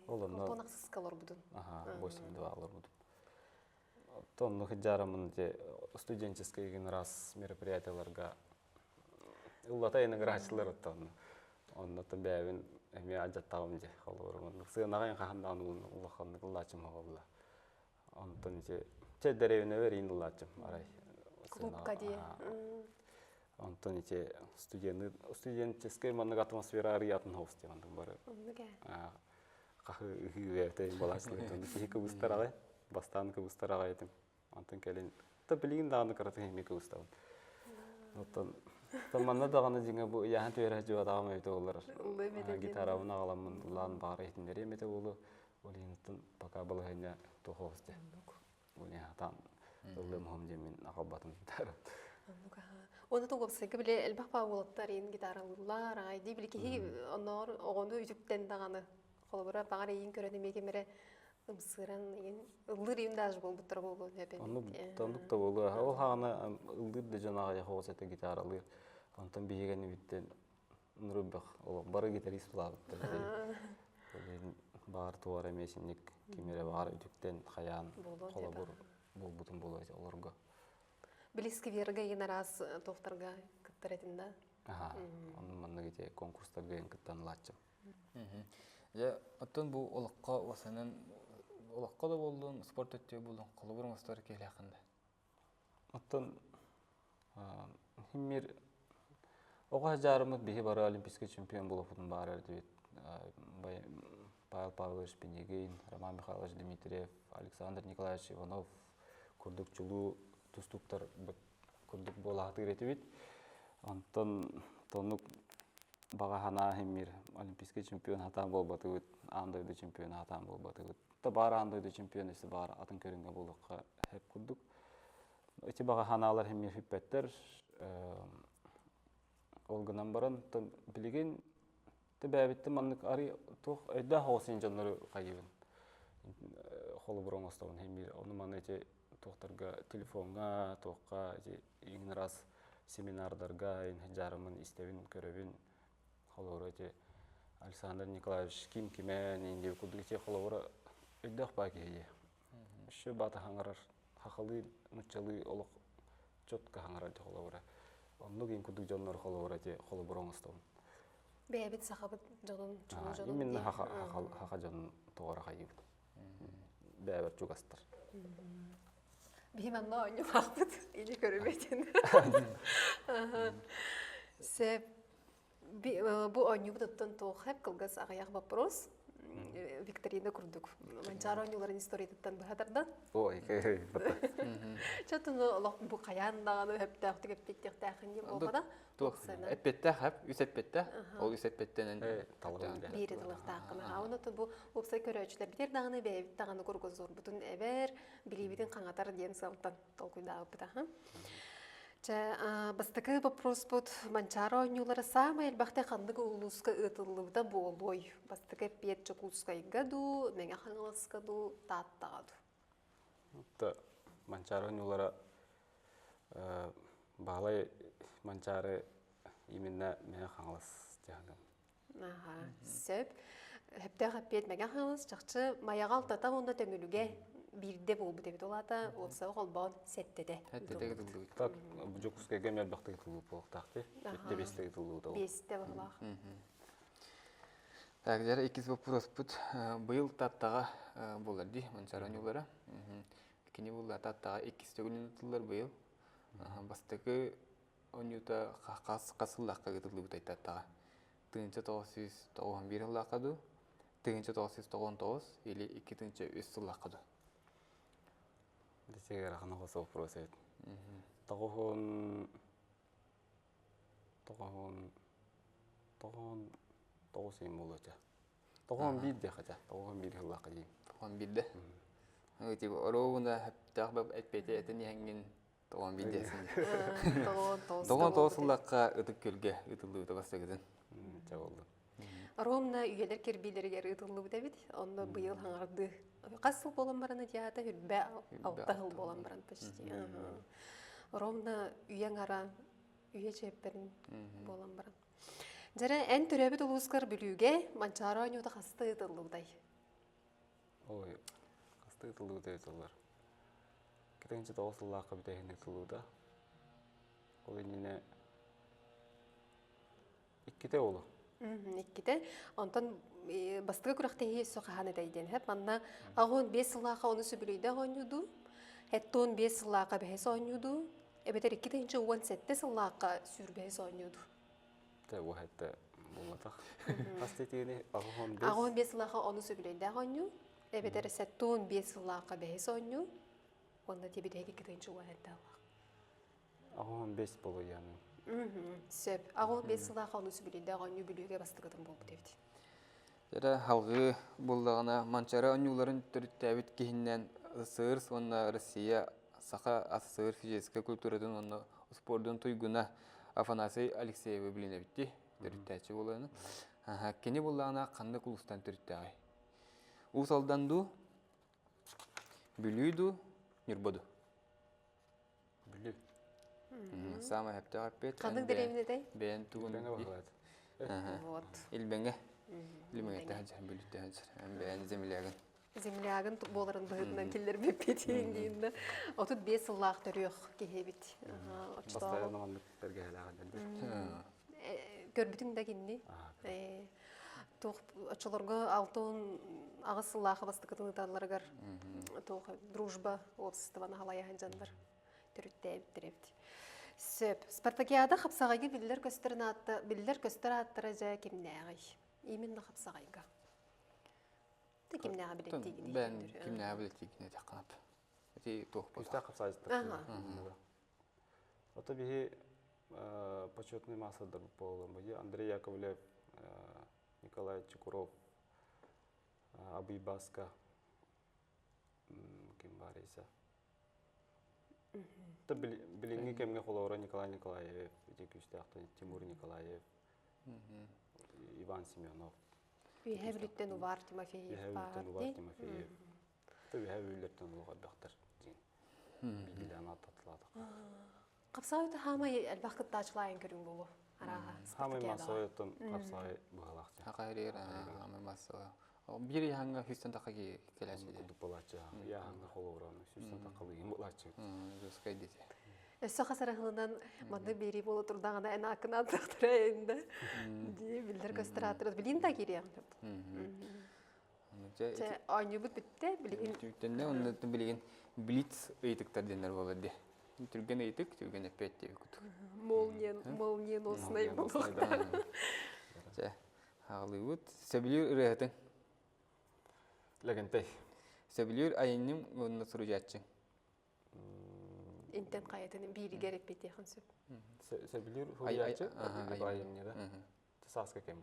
Speaker 1: Ол онно Алтон ахсыска олорбутун.
Speaker 2: Аха, 8-2 олорбутум. Онно сылдьараммын ити студенческий игин раз мероприятияларга ыллата инограциялар оттон оннотон бэйэбин эмиэ адьаттаҕым дии холобур сыанаҕа хаһан даҕаны улаханнык ыллааччым оҕолла онтон ити чэ дэриэбинэбэр иин ыллааччым арай
Speaker 1: Клубка дии.
Speaker 2: Онтон ити студенты студенческий маннык атмосфера арыйатын хоус диэн бары хаһы ыһыы балаачылыктан киһи кыбыстар аҕай бастаан кыбыстар аҕай этим онтон кэлин та билигин даҕаны кыратын эмиэ кыбыстабын оттон манна даҕаны дьиҥэ бу ыйааһын түһэрэ дьуотаҕым эбитэ буоллар гитарабын аҕаламмын ылаан баҕар иһитиннэриэм этэ буолуо ол иһин пока балаһыанньа туох оҕус дии Униһатан ыллым хом диэммин аҕалбатым гитара.
Speaker 1: Уонна то уопсайга били элбэх баа уолаттар иин гитаралыыллар, аҕай дии били киһи онноор оҕону үтүктэн даҕаны холобура баҕар эйиин көрөн эмиэ ким эрэ ымсыыран иин ыллыыр иин даже буолбуттара буолуо эбит.
Speaker 2: Оннук оннук да буолуо. Ол хаҕана ыллыыр да дьон аҕай хоҕус этэ гитаралыыр. Онтон биһигини бүттэн Нурбах олох бары гитарист булаабыттар. Баар туора эмиэ синник ким эрэ баҕар үтүктэн хайаан холобур буолбутун буолуо олорго.
Speaker 1: Били скверга иин араас туохтарга кыттар этин да?
Speaker 2: Аха, онно маннык ити конкурстарга иин кыттан ылааччым.
Speaker 3: Дьэ, оттон бу олоххо уосанан олоххо да буоллун, спорт өттүгэр буоллун, холобур оҥостор киһилээххин да?
Speaker 2: Оттон химмир оҕо садьаарыммыт биһи бары олимпийскай чемпион буолуохпутун баҕарар этибит. Павел Павлович Пинигин, Роман Михайлович Дмитриев, Александр Николаевич Иванов курдук чулуу тустууктар курдук буолаатыыр этибит. Онтон тоннук баҕа санаа химмир олимпийскай чемпион хатаан буолбатыбыт, аан дойду чемпиона хатаан буолбатыбыт. Да баар аан дойду чемпион өссө баар атын көрүҥҥэ буолуохха сөп курдук. Ити баҕа санаалар эмиэ сүппэттэр. Ол гынан баран билигин бэйэбиттэн маннык арый туох өйдөөх оҕус дьоннору хайыыбын. Холобур оҥостобун эмиэ ону маны ити туохтарга телефоҥҥа туохха ити иҥин раз семинардарга дьаарымын истэбин көрөбүн Холобура ити Александр Николаевич ким кимэн индиэ курдук ити холобура өйдөөх баа киһи дии. Еще баата хаҥарар хахалыы нуччалыы олох четко хаҥарар дии холобура. Оннук иин курдук дьоннор холобура ити холобура оҥостобун.
Speaker 1: Бэйэбит сахабыт дьонун чулуу дьонун
Speaker 2: Именно хаха хаха дьонун тоҕора хайыыбыт. Бэйэбэр чугастар.
Speaker 1: Биһи манна оонньуулаахпыт или көрүбэтин. Сөп Бу оонньуубут оттон туох хэп кылгас аҕыйах вопрос. Викторина курдук. Манчаары оонньууларын историятыттан быһа тардан.
Speaker 2: Ой,
Speaker 1: Чатыны олох бу хайаан даҕаны өптөөхтүк эппиэттиэхтээхин диэн буолбата.
Speaker 3: Туох эппиэттээх хэп, үс эппиэттээх. Ол үс эппиэттэнэн
Speaker 1: биири талыахтааххын. Аҕа онно бу уопсай көрөөччүлэр битэр даҕаны бэйэбит даҕаны кругозорбутун эбэр, билиибитин хаҥатар диэн сыалтан толкуйдаабыппыт аха. Чэ, бастакы вопроспут Манчаары оонньуулара саамай элбэхтэ ханнык улууска ыытыллыбыта буолуой? Бастакы эппиэт Дьокуускайга дуу, Мэҥэ Хаҥаласка дуу, Тааттаҕа
Speaker 2: дуу? Манчаары оонньуулара Баһылай Манчаары именно Мэҥэ Хаҥалас дьаһанан.
Speaker 1: Аха, сөп. Сөптөөх эппиэт Мэҥэ Хаҥалас чахчы Майаҕа алтата уонна Төҥүлүгэ биирдэ буолбут эбит. Ол аата уопсайа холбоон сэттэтэ.
Speaker 3: Сэттэтэ ытыллыбыт.
Speaker 2: Так, Дьокуускайга эмиэ элбэхтик ытыллыбыт буолуохтаах дии. Сэттэ биэстэ ытыллыбыт ол.
Speaker 1: Биэстэ баһылаах.
Speaker 3: Так, дьэ, иккис вопроспут. Быйыл Тааттаҕа буолар дии, Манчаары оонньуулара. Кини буолла Тааттаҕа иккис төгүлүн ытыллар быйыл. Бастакы Оонньуута хас хас сыллаахха ыытыллыбытай Тааттаҕа? 1991 сыллаахха дуу, 1999 или 2003 сыллаахха дуу?
Speaker 2: Десеге ыарахан оҕус вопрос эбит. Тоҕуһун тоҕуһун тоҕуһун тоҕус ыйым буолуо этэ. Тоҕуһун биир диэххэ этэ. Тоҕуһун биир сыллаахха диим.
Speaker 3: Тоҕуһун биирдэ. Типа оруобуна сөптөөх эппиэти этэн иһэҥҥин Тоҕон биирдээсин.
Speaker 1: Тоҕон тоҕус
Speaker 3: Тоҕон тоҕус сыллахха Ытык Күөлгэ ыытыллыбыта бастакытын.
Speaker 2: Чэ буоллун.
Speaker 1: Ромна үйэлэр кирбиилэригэр ыытыллыбыт эбит. Онно быйыл хаҥардыы. Хас сыл буолан баран диата хүрбэ алта сыл буолан баран почти. Ромна үйэҥ ара үйэ чиэппэрин буолан баран. Дьэрэ эн төрөөбүт улуускар Бүлүүгэ Манчаары оонньуута хаста ыытыллыбытай?
Speaker 2: Ой, хаста ыытыллыбытай ыытыллар. 2009 сыллаахха бүтэһин ыытыллыбыта. Ол иннинэ Иккитэ уолу.
Speaker 1: Иккитэ. Онтон бастакы күрэхтэһии өссө хаһан этэй диэн хэп. Манна 65 сыллаахха ону сөбүлүйдэх оонньууду, 75 сыллаахха бэһис оонньууду, эбэтэр 2017 сыллаахха сүүрбэһис оонньууду.
Speaker 2: Тэ бу хэтте буллатах. Хас тетигини 85.
Speaker 1: 85 сыллаахха ону сөбүлүйдээх оонньуу, эбэтэр 75 сыллаахха бэһис оонньуу, уонна тибидэги 2017 аллаах.
Speaker 2: 85 болуйаанын.
Speaker 1: Сөп. 85 сылаах ону сүбүлүйдээх оонньуу Бүлүүгэ бастакытын буолбут эбит.
Speaker 3: Дьэ халҕыы буллаҕына Манчары оонньууларын төрүттээбит киһиннэн СССР уонна Россия Саха СССР физическэй культуратын уонна спордун туйгуна Афанасий Алексеевы билинэбитти төрүттээччи буолуону. Кини буллаҕына ханнык улуустан төрүттээҕий? Уус Алдан дуу, Бүлүү дуу, Ньурба дуу?
Speaker 2: Бүлүү.
Speaker 3: Саамай сөптөөх эппиэт.
Speaker 1: Ханнык дэриэбинэ этэй?
Speaker 3: Бэйэн тугун
Speaker 2: Илбэҥэ баһылаат.
Speaker 1: Вот.
Speaker 3: Илбэҥэ. Илбэҥэ тэһэн Бүлүү тэһэн бэйэн землягын.
Speaker 1: Землягын буоларын быһыытынан киллэрбиппитин дииннэ. 35 сыллаах төрүөх киһи эбит.
Speaker 2: Бастайан маннык бэргэһэлээҕин
Speaker 1: Көрбүтүҥ да кинини. Туох оччолорго алтын аҕыс сыллаах бастакытын ыталларыгар туох дружба уопсастыбаны халайаһын дьоннор төрүттээбиттэр эбит. Сөп. Спартакиада хапсаҕайга биллэр көстөр аатта биллэр көстөр ааттара дьэ кимнээҕий? Именно хапсаҕайга. Ты кимнээҕи билэттиигин?
Speaker 3: Бэн кимнээҕи билэттиигин этэх Ити туох
Speaker 2: Күстээх хапсаҕайдыттар. Ото биһи почетный маастардар буолан бу Андрей Яковлев, Николай Чекуров, Абый Баска ким бар иса. Билиҥҥи кэмҥэ холоро Николай Николаев, ити күүстээхтэн Тимур Николаев, Иван Семенов.
Speaker 1: Үөһээ Бүлүүттэн Увар Тимофеев
Speaker 2: Үөһээ Бүлүүттэн Увар Тимофеев. Үөһээ Бүлүүлэртэн олох элбэхтэр диэн биирдиилээн ааттатылаатах.
Speaker 1: Хапсаҕай хаамай элбэх кыттааччылаайын көрүҥ буолуо арааһа.
Speaker 2: Хаамай массовай оттон хапсаҕай быһалаах.
Speaker 3: Хахайрыыр хаамай массовай. Биир яһаҥҥа сүүстэн тахха кэлээччи.
Speaker 2: Курдук буолааччы. Яһаҥҥа холобура сүүстэн таххалыйын буолааччы.
Speaker 3: Жесткай дети.
Speaker 1: Өссө хас арыһылынан маннык биэрии буола турдаҕына эн ааккын ааттахтара энде. Дии биллэр көстөр ааттырат билин да киириэҕин сөп. Чэ оонньуубут бүттэ билигин.
Speaker 3: Түгэннэ онно билигин блиц ыйытыктар диэннэр буолар дии. Түргэн ыйытык, түргэн эппиэт диэбит курдук.
Speaker 1: Молния, молниеносный буолуохтаах.
Speaker 3: Чэ, хаалыыбыт. Сөбүлүүр ырыаһытыҥ?
Speaker 2: Лэгэнтэй.
Speaker 3: Сөбүлүүр айанньым уонна суруйааччыҥ?
Speaker 1: Интен хайатын бииригэр эппиэтиэхин сөп.
Speaker 2: Сөбүлүүр суруйааччы, айымньыда. Сааска кэм.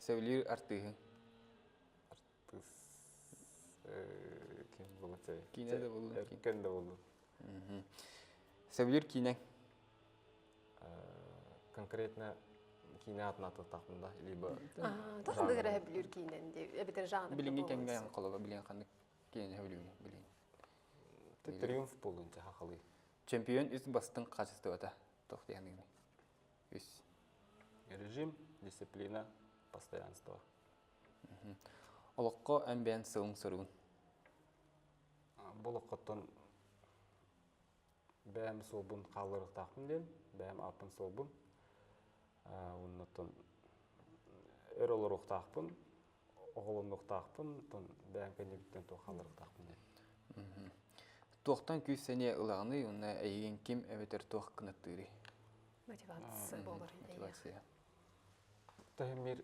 Speaker 3: Сөбүлүүр артыыһыҥ?
Speaker 2: Артыыс ким болуцай?
Speaker 3: Киинэ да боллун.
Speaker 2: Эркен да боллун.
Speaker 3: Сөбүлүүр киинэҥ?
Speaker 2: Конкретно киинэ атын ататтахпын да, либо
Speaker 1: Тахсыны эрэ сөбүлүүр киинэн дии, эбэтэр жанр.
Speaker 3: Билиҥҥи кэмҥэ холобур билиэн ханнык киинэни сөбүлүүгүн билиҥ.
Speaker 2: Триумф боллун хахалыы.
Speaker 3: Чемпион үс бастыҥ хаачыстыбата туох диэхиний? Үс.
Speaker 2: Режим, дисциплина, постоянство.
Speaker 3: Олоххо эн бэйэн сылыҥ-соругун?
Speaker 2: Бу олоххоттон бэйэм суолбун хаалларыахтаахпын диэн, бэйэм ааппын суолбун. Оннуттан өр олоруохтаахпын, оҕолонуохтаахпын, оттон бэйэм кэннибиттэн туох хаалларыахтаахпын диэн.
Speaker 3: Туохтан күүс сэниэ ылаҕыный уонна эйигин ким эбэтэр туох кынаттыырый?
Speaker 1: Мотивация буолар.
Speaker 3: Мотивация.
Speaker 2: Таһымир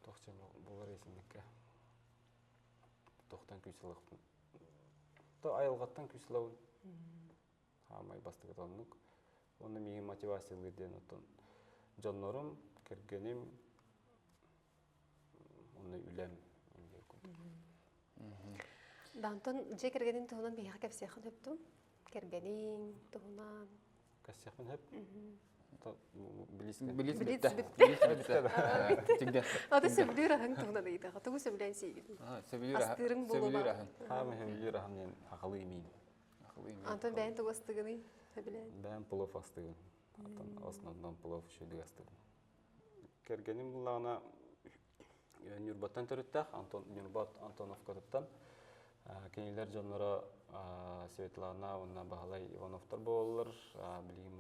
Speaker 2: туох буолар исинникке туохтан күүс ылыахпын. То айылҕаттан күүс ылабын. Хаамай бастакыта оннук. Онно миигин мотивациялыыр диэн оттон дьоннорум, кэргэним, онно үлэм
Speaker 1: Дантон дьиэ кэргэнин туһунан биһиэхэ кэпсиэххин сөп дуу? Кэргэниҥ туһунан.
Speaker 2: Кэпсиэхпин сөп. Блиц
Speaker 3: Блиц
Speaker 1: Блиц
Speaker 3: бүттэ.
Speaker 1: бүттэ.
Speaker 3: Блиц бүттэ. Тигде.
Speaker 1: Аты сөбүлүүр аһыҥ туһунан ыйытаҕа. Тугу сөбүлээн сиигин?
Speaker 3: Сөбүлүүр аһын.
Speaker 1: Астыырыҥ буолуо
Speaker 3: Сөбүлүүр
Speaker 1: баар.
Speaker 3: аһын.
Speaker 2: Хаамы сөбүлүүр аһым диэн хахалыы миин.
Speaker 3: Хахалыы миин.
Speaker 1: Антон бэйэн тугу астыгыный? Сөбүлээн.
Speaker 2: Бэйэм плов астыгын. Антон основном плов үчүгэй астыгын. Кэргэним буллаҕына Ньурбаттан төрүттээх Антон Ньурба Антоновкатыттан кинилэр дьонноро Светлана уонна Баһылай Ивановтар буолаллар. Билигин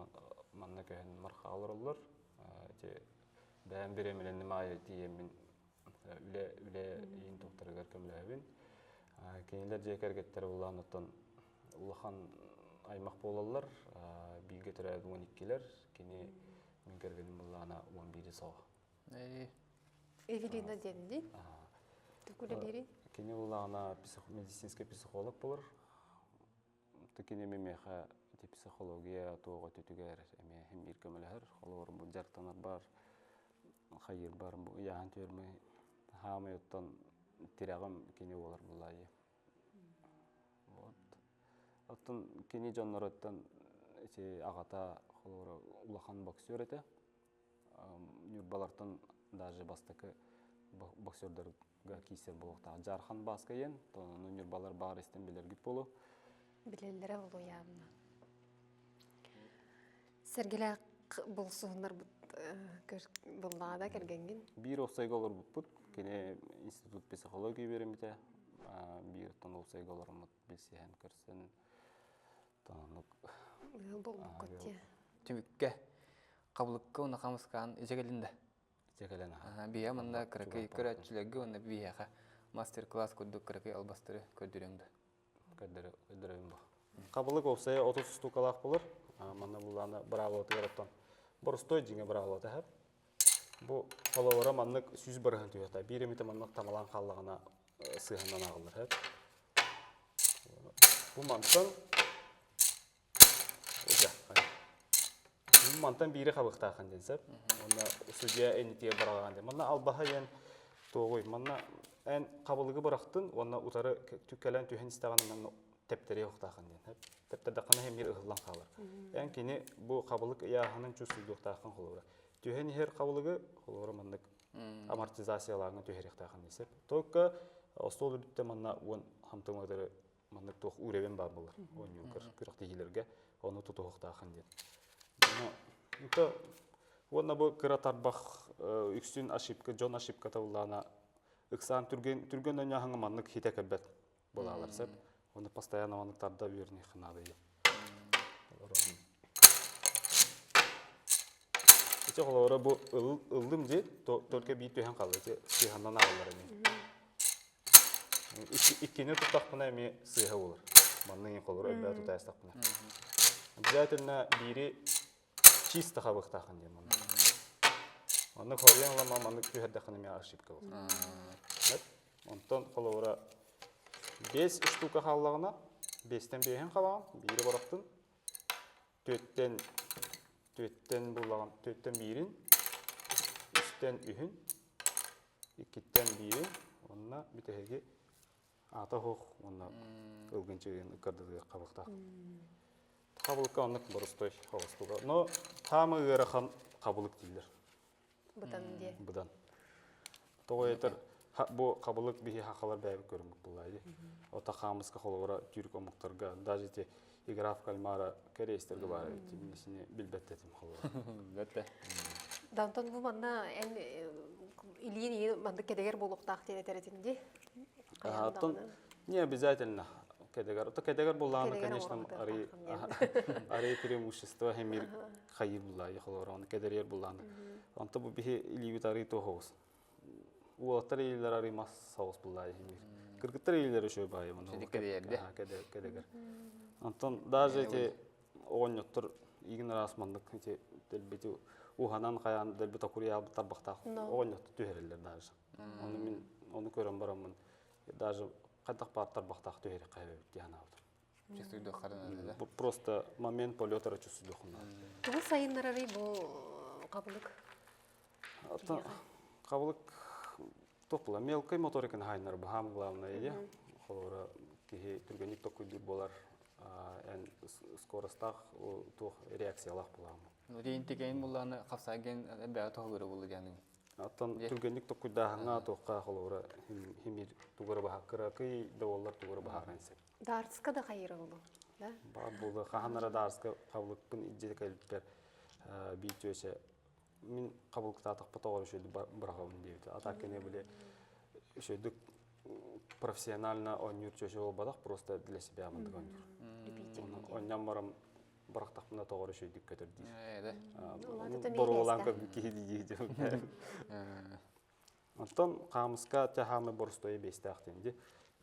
Speaker 2: манна көһөн Марха олороллор. Ити бэйэм бириэмэлэнним аайы тиийэммин үлэ үлэ иин туохтарыгар көмөлөһөбүн. Кинилэр дьиэ кэргэттэрэ буллаан оттон улахан аймах буолаллар. Бииргэ төрөөбүт 12-лэр. Кини мин кэргэним буллаана 11-и соҕо.
Speaker 1: Эвелина диэн дии. Тугу үлэлиирий?
Speaker 2: Кини буллаҕына медицинскэй психолог буолар. Кини эмиэ миэхэ ити психология туох өттүтүгэр эмиэ иһин биир көмөлөһөр. Холобур, бу дьарыктанар бар, хайыыр бар, бу ыйааһын түөрмэ хаамай оттон тирэҕим кини буолар буллаайы. Вот. Оттон кини дьонноруттан ити аҕата холобура улахан боксер этэ. Ньурбалартан даже бастакы боксердарга киирсэр буолуохтаах. Дьаархан Бааска диэн, ону Ньурбалар баар истэн билэргит буолуо.
Speaker 1: Билэллэрэ буолуо Сэргэлээх булсуһуннарбыт буллаҕына кэргэҥҥин.
Speaker 2: Биир уопсайга олорбуппут. Кини институт психологии үөрэммитэ. Биир оттон уопсайга олороммут билсиһэн көрсөн тоннук
Speaker 1: Ыал буолбуккут дии.
Speaker 3: Түмүккэ хабылыкка уонна хамыскаан ичэ кэлин да.
Speaker 2: Ичэ кэлэн аха.
Speaker 3: Биһиэ манна кыракый көрөөччүлэргэ уонна биһиэхэ мастер-класс курдук кыракый албастары көрдөрүөҥ да.
Speaker 2: Көрдөрөбүн бу. Хабылык уопсайа 30 штукалаах булар. Манна буллаана быраабылатыгар оттон боростой дьиҥэ быраабылата иһэр. Бу холобура маннык сүүс барыһын түһэтэ. Биир эмитэ маннык тамалаан хааллаҕына сыһанан ааҕыллар. Бу мантан Мантан биири хабыхтаахын диэн сөп. Уонна судья энитиэ быраҕаҕын диэн. Манна албаһа диэн туоҕуй. Манна эн хабылыгы бырахтын уонна утары кэлэн түһэн истэҕин манна тэптэри охтаахын диэн. Тэптэрдэххинэ эмиэ ыһыллан хаалар. Эн кини бу хабылык ыйааһынын чувствуйдуохтааххын холобура. Түһэн иһэр хабылыгы холобура маннык амортизациялааҥҥа түһэриэхтээхин диэн сөп. Только остуол үрдүттэн манна уон хамтымыдары маннык туох уровень баар буолар оонньуур күрэхтэһиилэргэ ону тутуһуохтаахын диэн. Онно уонна бу кыра тарбах үксүн ошибка дьон ошибката буллаана ыксаан түргэн түргэн оонньооһуҥҥа маннык хитэ кэлбэт буолаалар сөп. Оны постоянно маннык тарда үөрниэххэ наада диэн. Ити холобура бу ыллым дии, только биир түһэн хаалла. Ити сыыһаннан аҕаллар эмиэ. Иккини туттахпына эмиэ сыыһа буолар. Манна иҥин холобура элбэҕи тутаайыстахпына. Обязательно биири чисто хабыахтааххын диэн манна. Маннык хоруйан ылама маннык түһэрдэххинэ эмиэ ошибка буолар. Онтон холобура 5 штука хааллаҕына, биэстэн биэһин халаҕын, биири бырахтын, түөттэн түөттэн буллаҕын, түөттэн биирин, үстэн үһүн, иккиттэн биирин, уонна бүтэһиги аата оһох уонна ылгын чыгын ыккардытыгар хабыктаах. Хабылыкка оннук боростой оҕустуга. Но таамы ыарахан хабылык дииллэр.
Speaker 1: Быдан диэ.
Speaker 2: Быдан. Тоҕо этэр бу хабылык биһи хахалар бэйэбит көрүммүт буллаайы. Ота хаамыска холобура түрк омуктарга даже эти игра в кальмара корейстерге баар эбит. Мин билбэт этим холобура.
Speaker 3: Билбэт
Speaker 1: Дантон бу манна эн илиин иин маннык кэдэгэр буолуохтаах диэн этэр этин дии.
Speaker 2: Оттон не обязательно кэдэгэр. Ото кэдэгэр буллааны, конечно, ари ари преимущество хемир хайыр буллаайы холобура оны кэдэрийэр буллааны. Онто бу биһи илиибит арый туох Уолаттар илиилэр арый мас соҕус буллаайы хемир. Кыргыттар илиилэр үчүгэй баайы муну.
Speaker 3: Кэдэрдэ.
Speaker 2: Кэдэгэр. Онтон даже эти оҕонньоттор игин араас маннык ити дэлбити уһанан хайаан дэлби токуруйаабыт тарбахтаах оҕонньоттор түһэрэллэр даже. Ону мин ону көрөн бараммын даже хайдах баар тарбахтаах түһэриэххэ эбит дии санаабытым.
Speaker 3: Чувствуйдуоххарынан
Speaker 2: Бу просто момент полета чувствуйдуоххунна.
Speaker 1: Тугу сайыннарарый бу хабылык?
Speaker 2: Хабылык туох була мелкой моториканы хайыннар баһаам главное идея. Холобура киһи түргэнник токуйдуур буолар. Эн скоростаах туох реакциялаах буолааммын.
Speaker 3: Ну, диин буллааны хапсайген бэҕэ тоһугура булла дианың.
Speaker 2: Оттон түргэнник токкуйдааһыҥҥа туохха холобура химир тугура баһа кыракый да буоллар тугура баһааран сеп.
Speaker 1: Дартска да хайыра болу, да?
Speaker 2: Баар буолу хаһанара даарска хабылыкпын илдьэ кэлбиппэр биир түөсэ мин хабылыктаатахпа тоҕор үчүгэйдик быраҕабын диэбитэ. А так кини били үчүгэйдик профессионально оонньуур чөчө буолбатах, просто для себя мындык оонньуур. Онньон баран бырахтахпына тоҕор үчүгэйдик көтөр диир. Боруолаан көрбүт киһи дии дии. Оттон хаамыска тэхаамы боростуойа биэстээх диэн ди.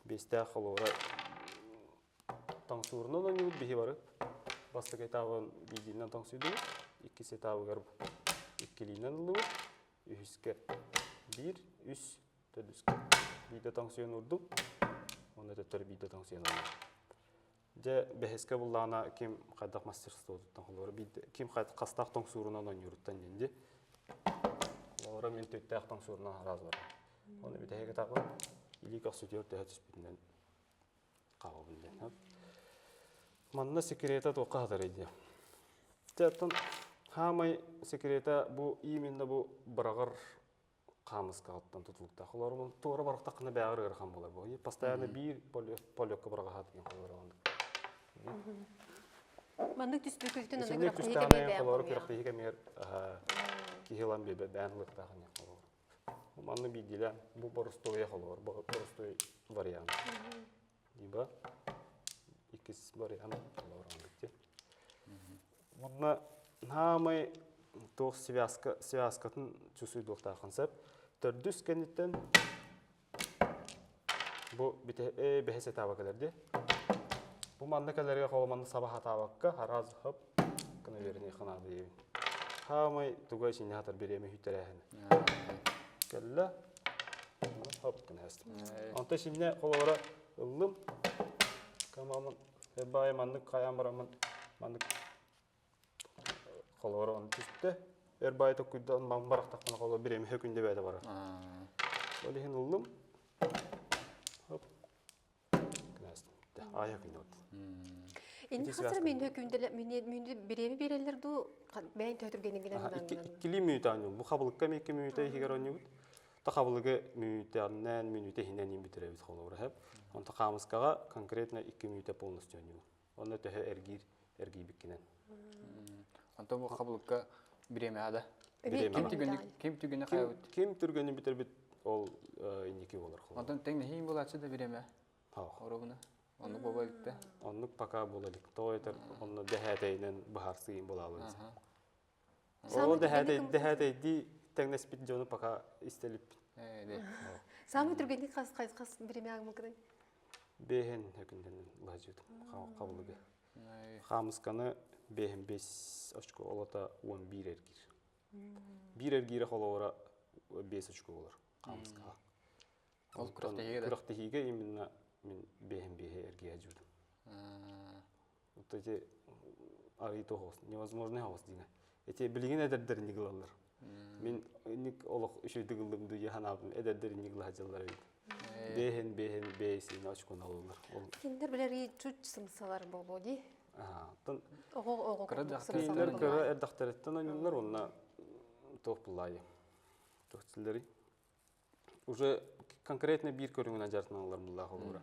Speaker 2: Биэстээх холобура тоҥсуурунан оонньуубут биһи бары. Бастакы этабын биирдиинэн тоҥсуйдубут, иккис этабыгар иккилиинэн ыллыбыт, үһүскэ биир, үс, төрдүскэ биирдэ тоҥсуйан урдум, уонна төттөрү биирдэ тоҥсуйан ыллым. Дьэ, бэһискэ буллаҕына ким хайдах мастерствотуттан холобура биирдэ ким хастаах тоҥсуурунан оонньууруттан диэн дии. Холобура мин түттээх тоҥсуурунан араас барар. Оны бүтэһик этапы илии көхсүтүгэр төһө түспүтүнэн хаалабын диэн. Манна секрета туохха хатарый диэн. Дьэ, оттон хаамай секрета бу именно бу быраҕар хаамыскаҕыттан тутулуктаах. Олору туора барахтаххына бэҕэр ыарахан буолар бу. Постоянно биир полёкка быраҕаһаат диэн холобура оннук.
Speaker 1: Маннык түспүкүтүн аны
Speaker 2: Исинник
Speaker 1: күрэхтэһии
Speaker 2: түстэҕинэ
Speaker 1: кэмигэр бэйэм
Speaker 2: холобура
Speaker 1: хомуйаҕын.
Speaker 2: күрэхтэһии кэмигэр киһи ылан биэрбэт бэйэн ылыахтаах ини холобура. Манна биирдиилээн бу боростуойа холобур, боростуой вариант. Либо иккис вариант холобур оннук дии. Манна хаамай туох связка связкатын чувствуйдуохтааххын сөп. Төрдүс кэнниттэн бу бите бэһис этаба кэлэр дии. Бу манна кэлэргэ холо манна саба хатаабакка араас хоп гына үөрэниэххэ наада диэбин. Хаамай туга ичинне хатар бириэмэ хүйтэрээһин. Кэллэ. Хоп гына хэстим. Онто ичинне холобура ыллым. Камамын баай маннык хайаан бараммын маннык холобура оны түстэ. Эр баай токкуйдан ман барахтахпына холо бириэмэ хөкүндэ бэйэтэ барар. Ол иһин ыллым. Хоп
Speaker 1: Инни хасыр мен höкүндө мен биреби берелер ду бэйэн төтүргенигинен
Speaker 2: Иккили мүнүүтэ оонньуул. Бу хабылыкка икки мүнүүтэ иһигэр оонньуубут. Та хабылыгы мүнүүтэннэн мүнүүтэ иһинэн иин бүтүрэбит холобура хэп. Онто хаамыскаҕа конкретно 2 мүнүүтэ полностью оонньуубут. Онно төһө эргиир эргийбиккинэн.
Speaker 3: Онтон бу хабылыкка бириэмэ ада.
Speaker 2: Бириэмэ
Speaker 3: Ким түгүнү ким түгүнү хайабыт.
Speaker 2: Ким түргэнин бүтэрбит ол инники болар.
Speaker 3: Онтон тэҥнэһиин булааччы да бириэмэ. Оробуна. Оннук буола иликтэ.
Speaker 2: Оннук пока буола илик. Тоҕо этэр онно дэһээтэйинэн быһаарсыйын булаабын. Ол дэһээтэйдии тэҥнэспит дьону пока истэлиппин.
Speaker 1: Самый түргэнник хас хас бириэмэ агмыкыный?
Speaker 2: Бэһин өкүндэн лаһажытым хабылыгы. Хаамысканы бэһин бес очко олата 11 эргир. Биир эргиирэ холобура 5 очко болар хаамыскаҕа.
Speaker 3: Ол күрэхтэһиигэ да?
Speaker 2: Күрэхтэһиигэ именно мин бэһин бэһи эргийэ дьуутум. Вот эти арый тоҕус, невозможный хаос диҥэ. Эти билигин эдэрдэр инник ылаллар. Мин инник олох үчүгэйдик ыллым дуу ханаабын эдэрдэр инник ыла сылдьаллар эбит. Бэһин бэһин бэйсин очкону алаллар.
Speaker 1: Кинилэр билэр чуть сымсалар буолуо дии.
Speaker 2: Оттон
Speaker 1: Оҕо оҕо
Speaker 3: Кыра
Speaker 1: курдук
Speaker 3: дьахтар
Speaker 1: сымсалар
Speaker 2: кинилэр
Speaker 1: буолуо.
Speaker 2: кыра эрдэхтэриттэн ойнуллар уонна туох буллаайы. Туох тиллэрий? Уже конкретно биир көрүҥүнэн дьарыктаналлар буллаах олуура.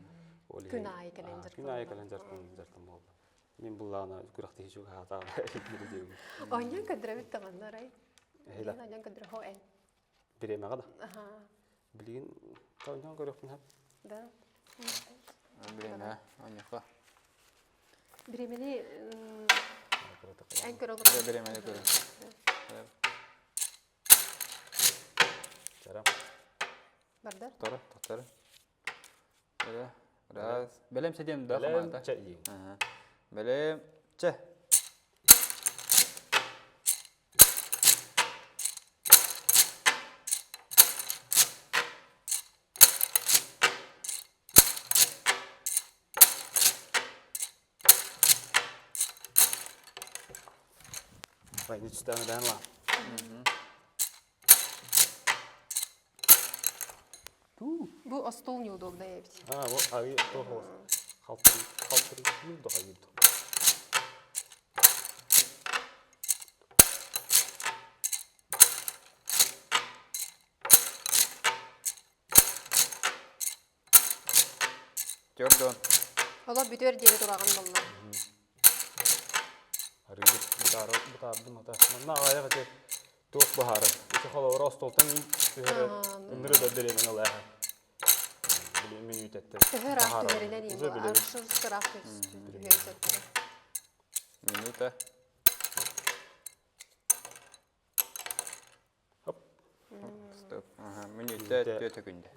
Speaker 1: Күн аайы кэлэн
Speaker 2: Күн аайы кэлэн дьарыктанан буолла. Мин буллаана күрэхтэһии чугаһаатаҕына диэбин.
Speaker 1: Оонньоон көрдөрөбүт даҕаны арай.
Speaker 2: Эһилэ.
Speaker 1: Оонньоон көрдөрө хоо эн.
Speaker 2: Бириэмэҕэ да.
Speaker 1: Аха.
Speaker 2: Билигин оонньоон көрүөхпүн сөп.
Speaker 1: Да.
Speaker 3: Бириэмэ оонньоххо.
Speaker 1: Бириэмэни эн көрө
Speaker 3: Бириэмэни көрө.
Speaker 2: Чара.
Speaker 1: Бардар.
Speaker 3: Тора, тохтор. Раз. Бэлэм сидем да
Speaker 2: Бэлэм
Speaker 3: хамаата.
Speaker 2: чэ иин.
Speaker 3: Бэлэм чэ.
Speaker 2: Войны читаем да ла.
Speaker 1: Бу остуол неудобно эбит.
Speaker 2: А, вот ави тохос. Халтырыыр да хайыыр да.
Speaker 3: Төрдөн.
Speaker 1: Олор бүтүөр диэри тураҕын болла.
Speaker 2: Арыгы бытаары бытаардым ата. Манна аҕайах ити туох баһаары. Ити холобура остуолтан түһэрэ ыныры да бириэмэни ылааһа. Били мүнүүтэттэн.
Speaker 1: Төһө ыраах түһэринэн ыраах түһэрин сөптө.
Speaker 3: Минута. Стоп. Мүнүүтэ 4 секунда.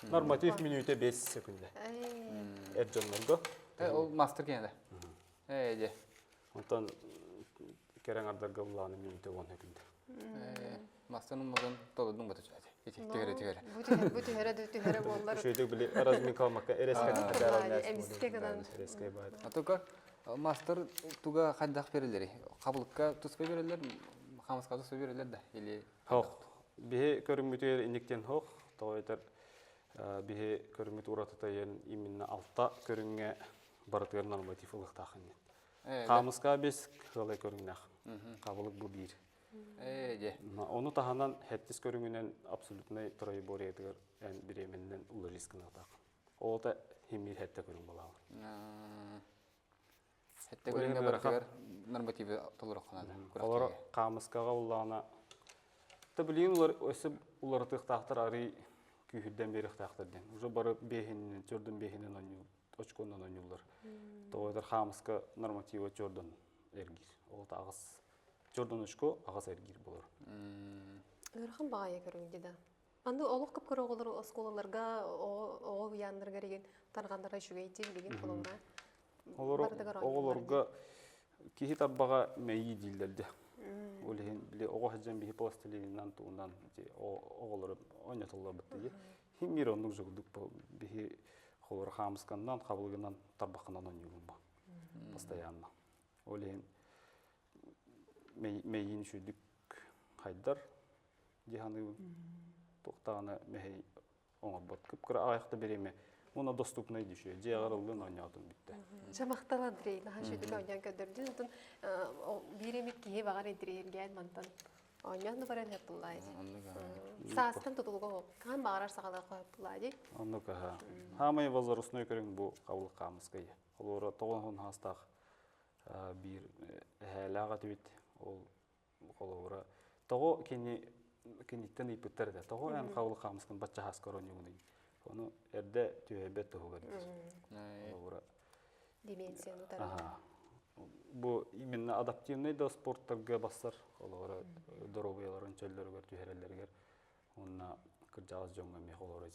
Speaker 2: Норматив мүнүүтэ 5 секунда. Эр дьоннорго.
Speaker 3: Ол мастер киэнэ. Ээ дьэ.
Speaker 2: Онтон кэрэҥ ардарга улааны мүнүүтэ 10 секунда.
Speaker 3: Мастан умматын толордуҥ бата чаати. Ити түһэрэ түһэрэ.
Speaker 1: Бу түһэрэ түһэрэ буоллар.
Speaker 2: Үчүгэйдик били разминка алмакка эрэскэ
Speaker 1: Эмискэ гынан.
Speaker 2: Эрэскэ баар.
Speaker 3: А только мастер туга хайдах берилери? Хабылыкка туспа берилер, хамаска туспа берилер да или
Speaker 2: Хох. Биһи көрүҥмүтүгэр инниктен хох. Тоҕо этэр биһи көрүҥмүт уратыта именно алта көрүҥҥэ барытыгар норматив ылыахтаах иннин. Хаамыска бес кыалай көрүҥнээх. Хабылык бу биир. Ону таһынан хэттис көрүҥүнэн абсолютнай троеборьетыгар эн бириэмэннэн уларис гынатаах. Оҕото химир хэтте көрүҥ балаабыр.
Speaker 3: Хэтте көрүҥҥэ барытыгар нормативы толороххо наада.
Speaker 2: Олор хаамыскаҕа уллаана Та билигин улар өссө уларытыахтаахтар арый күүһүрдэн биэриэхтээхтэр диэн. Уже бары биэһининэн, чордун биэһинэн оонньуу, очконнан оонньууллар. Тоҕо этэр хаамыска норматива чордун эргиир. Ол аҕыс чордун очко аҕыс эргиир болор.
Speaker 1: Ыарахан баҕайы көрүҥ да. Аны олох кып-кыра оҕолору оскуолаларга оҕо уйааннарыгар игин тарҕаннара үчүгэй дии билигин холобура.
Speaker 2: Оҕолорго киһи тарбаҕа мэйии дииллэр дьэ. Ол иһин били оҕо сылдьан биһи пластилинынан тугунан оҕолору оонньотоллорбут дии. Химмир оннук жугдук биһи холоро хаамысканнан хабылыгынан тарбаххынан оонньуубун бу постоянно. Ол иһин мэйиин үчүгдүк хайдар дии саныыбын. Туохтаҕына мэһэй оҥорбот. Кып-кыра аҕыйахта бириэмэ уонна доступнай дьүшүө. Дьиэҕэр ыллын оонньоотум бүттэ.
Speaker 1: Дьэ махтал Андрей, наһаа үчүгэй оонньоон көрдөрдүн. Отон биир эмит киһи баҕар интириэһиргээн мантан оонньоон да баран хаппыллаа дии. Саастан тутулуга ол. Хаан баҕарар саҕалыахха хаппыллаа дии.
Speaker 2: Оннук аха. Хаамай возрастной көрүҥ бу хабылык хаамыскай. Холуора тоҕон хаастаах биир эһээлээх этибит. Ол холобура тоҕо кини киниттэн ыйпыттар этэ тоҕо эн хабыл хаамыскын бачча хааскар оонньуугунуй ону эрдэ түһэйбэт туһугар диир холобура
Speaker 1: деменцияны утары
Speaker 2: бу именно адаптивный да спорттарга бассар холобура доруобуйаларын чөллөрүгэр түһэрэллэригэр уонна кырдьаҕас дьоҥҥо эмиэ холобура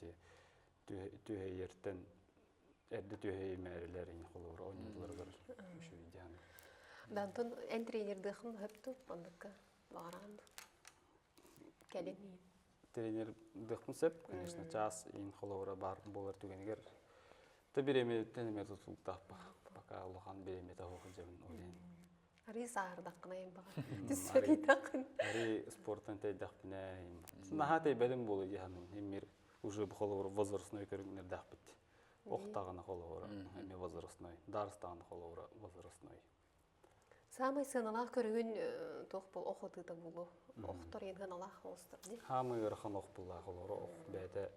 Speaker 2: түһэйэртэн эрдэ түһэйимээрилэр ини холобура оонньууларыгар үчүгэй диэн.
Speaker 1: Дантон эн тренердыахын хөптү оннукка баҕараҕын кэлин
Speaker 2: Тренердыахпын сөп, конечно, час ин холобура баар буолар түгэнигэр та бириэмэттэн эмэ тутулуктаах пока улахан бириэмэтэ суох дьабын ол иһин.
Speaker 1: Арыы сааһырдаххына эн баҕар түспэтийдаххын.
Speaker 2: Арыы спортан тэйдэхпинэ наһаа тэйбэтим буолуо дии саныыбын. Эмир уже холобура возрастной көрүҥнэрдээхпит. Охтаҕына холобура эмиэ возрастной, дарстаҕына холобура возрастной.
Speaker 1: Саамай сыаналаах көрүҥүн туох бол ох ытыыта буолуо. Охтор иэн сыаналаах оҕустар дии.
Speaker 2: Хаамай ыарахан ох буллаах олоро ох бэйэтэ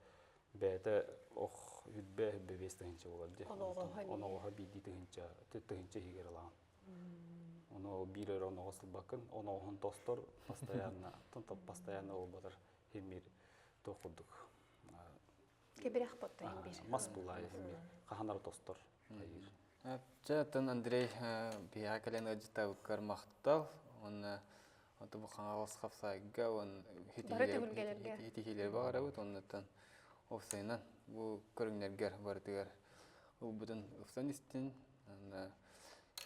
Speaker 2: бэйэтэ ох үрбэ үрбэ биэс тыһыынча буолар дии. Оноҕоһо биирдии тыһыынча тыһыынча иһигэр ылаҕын. Ону биир эрэ оноҕос ылбаккын, оноҕоһун тостор постоянно, постоянно буолбатар химир туох курдук
Speaker 1: Кэбирэх ботто биир.
Speaker 2: Мас булаайы химир хаһанара тостор хайыыр.
Speaker 3: Чэ, оттон Андрей биһиэхэ кэлэн ыалдьыттаабыккар махтал. Уонна оту бу Хаҥалас хапсаайга уон
Speaker 1: Бары түһүлгэлэргэ.
Speaker 3: хитиһиилэри баҕарабыт. Оннуттан уопсайынан бу көрүҥнэргэр барытыгар ылбытын ыпсан истин. Уонна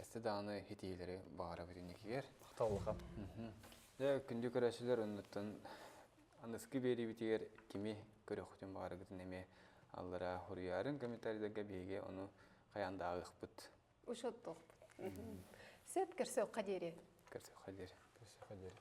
Speaker 3: өссө даҕаны хитиһиилэри баҕарабыт инникигэр.
Speaker 2: Махтал улахан.
Speaker 3: Дьэ, күндү көрөөччүлэр, оннуттан аныскы биэриибитигэр кими көрүөххүтүн баҕарыгытын эмиэ аллараа суруйаарыҥ комментарийдарга биһиги ону хайаан да ааҕыахпыт.
Speaker 1: Учуоттуохпут. Сөп, көрсүөххэ диэри.
Speaker 3: Көрсүөххэ диэри.
Speaker 2: Көрсүөххэ диэри.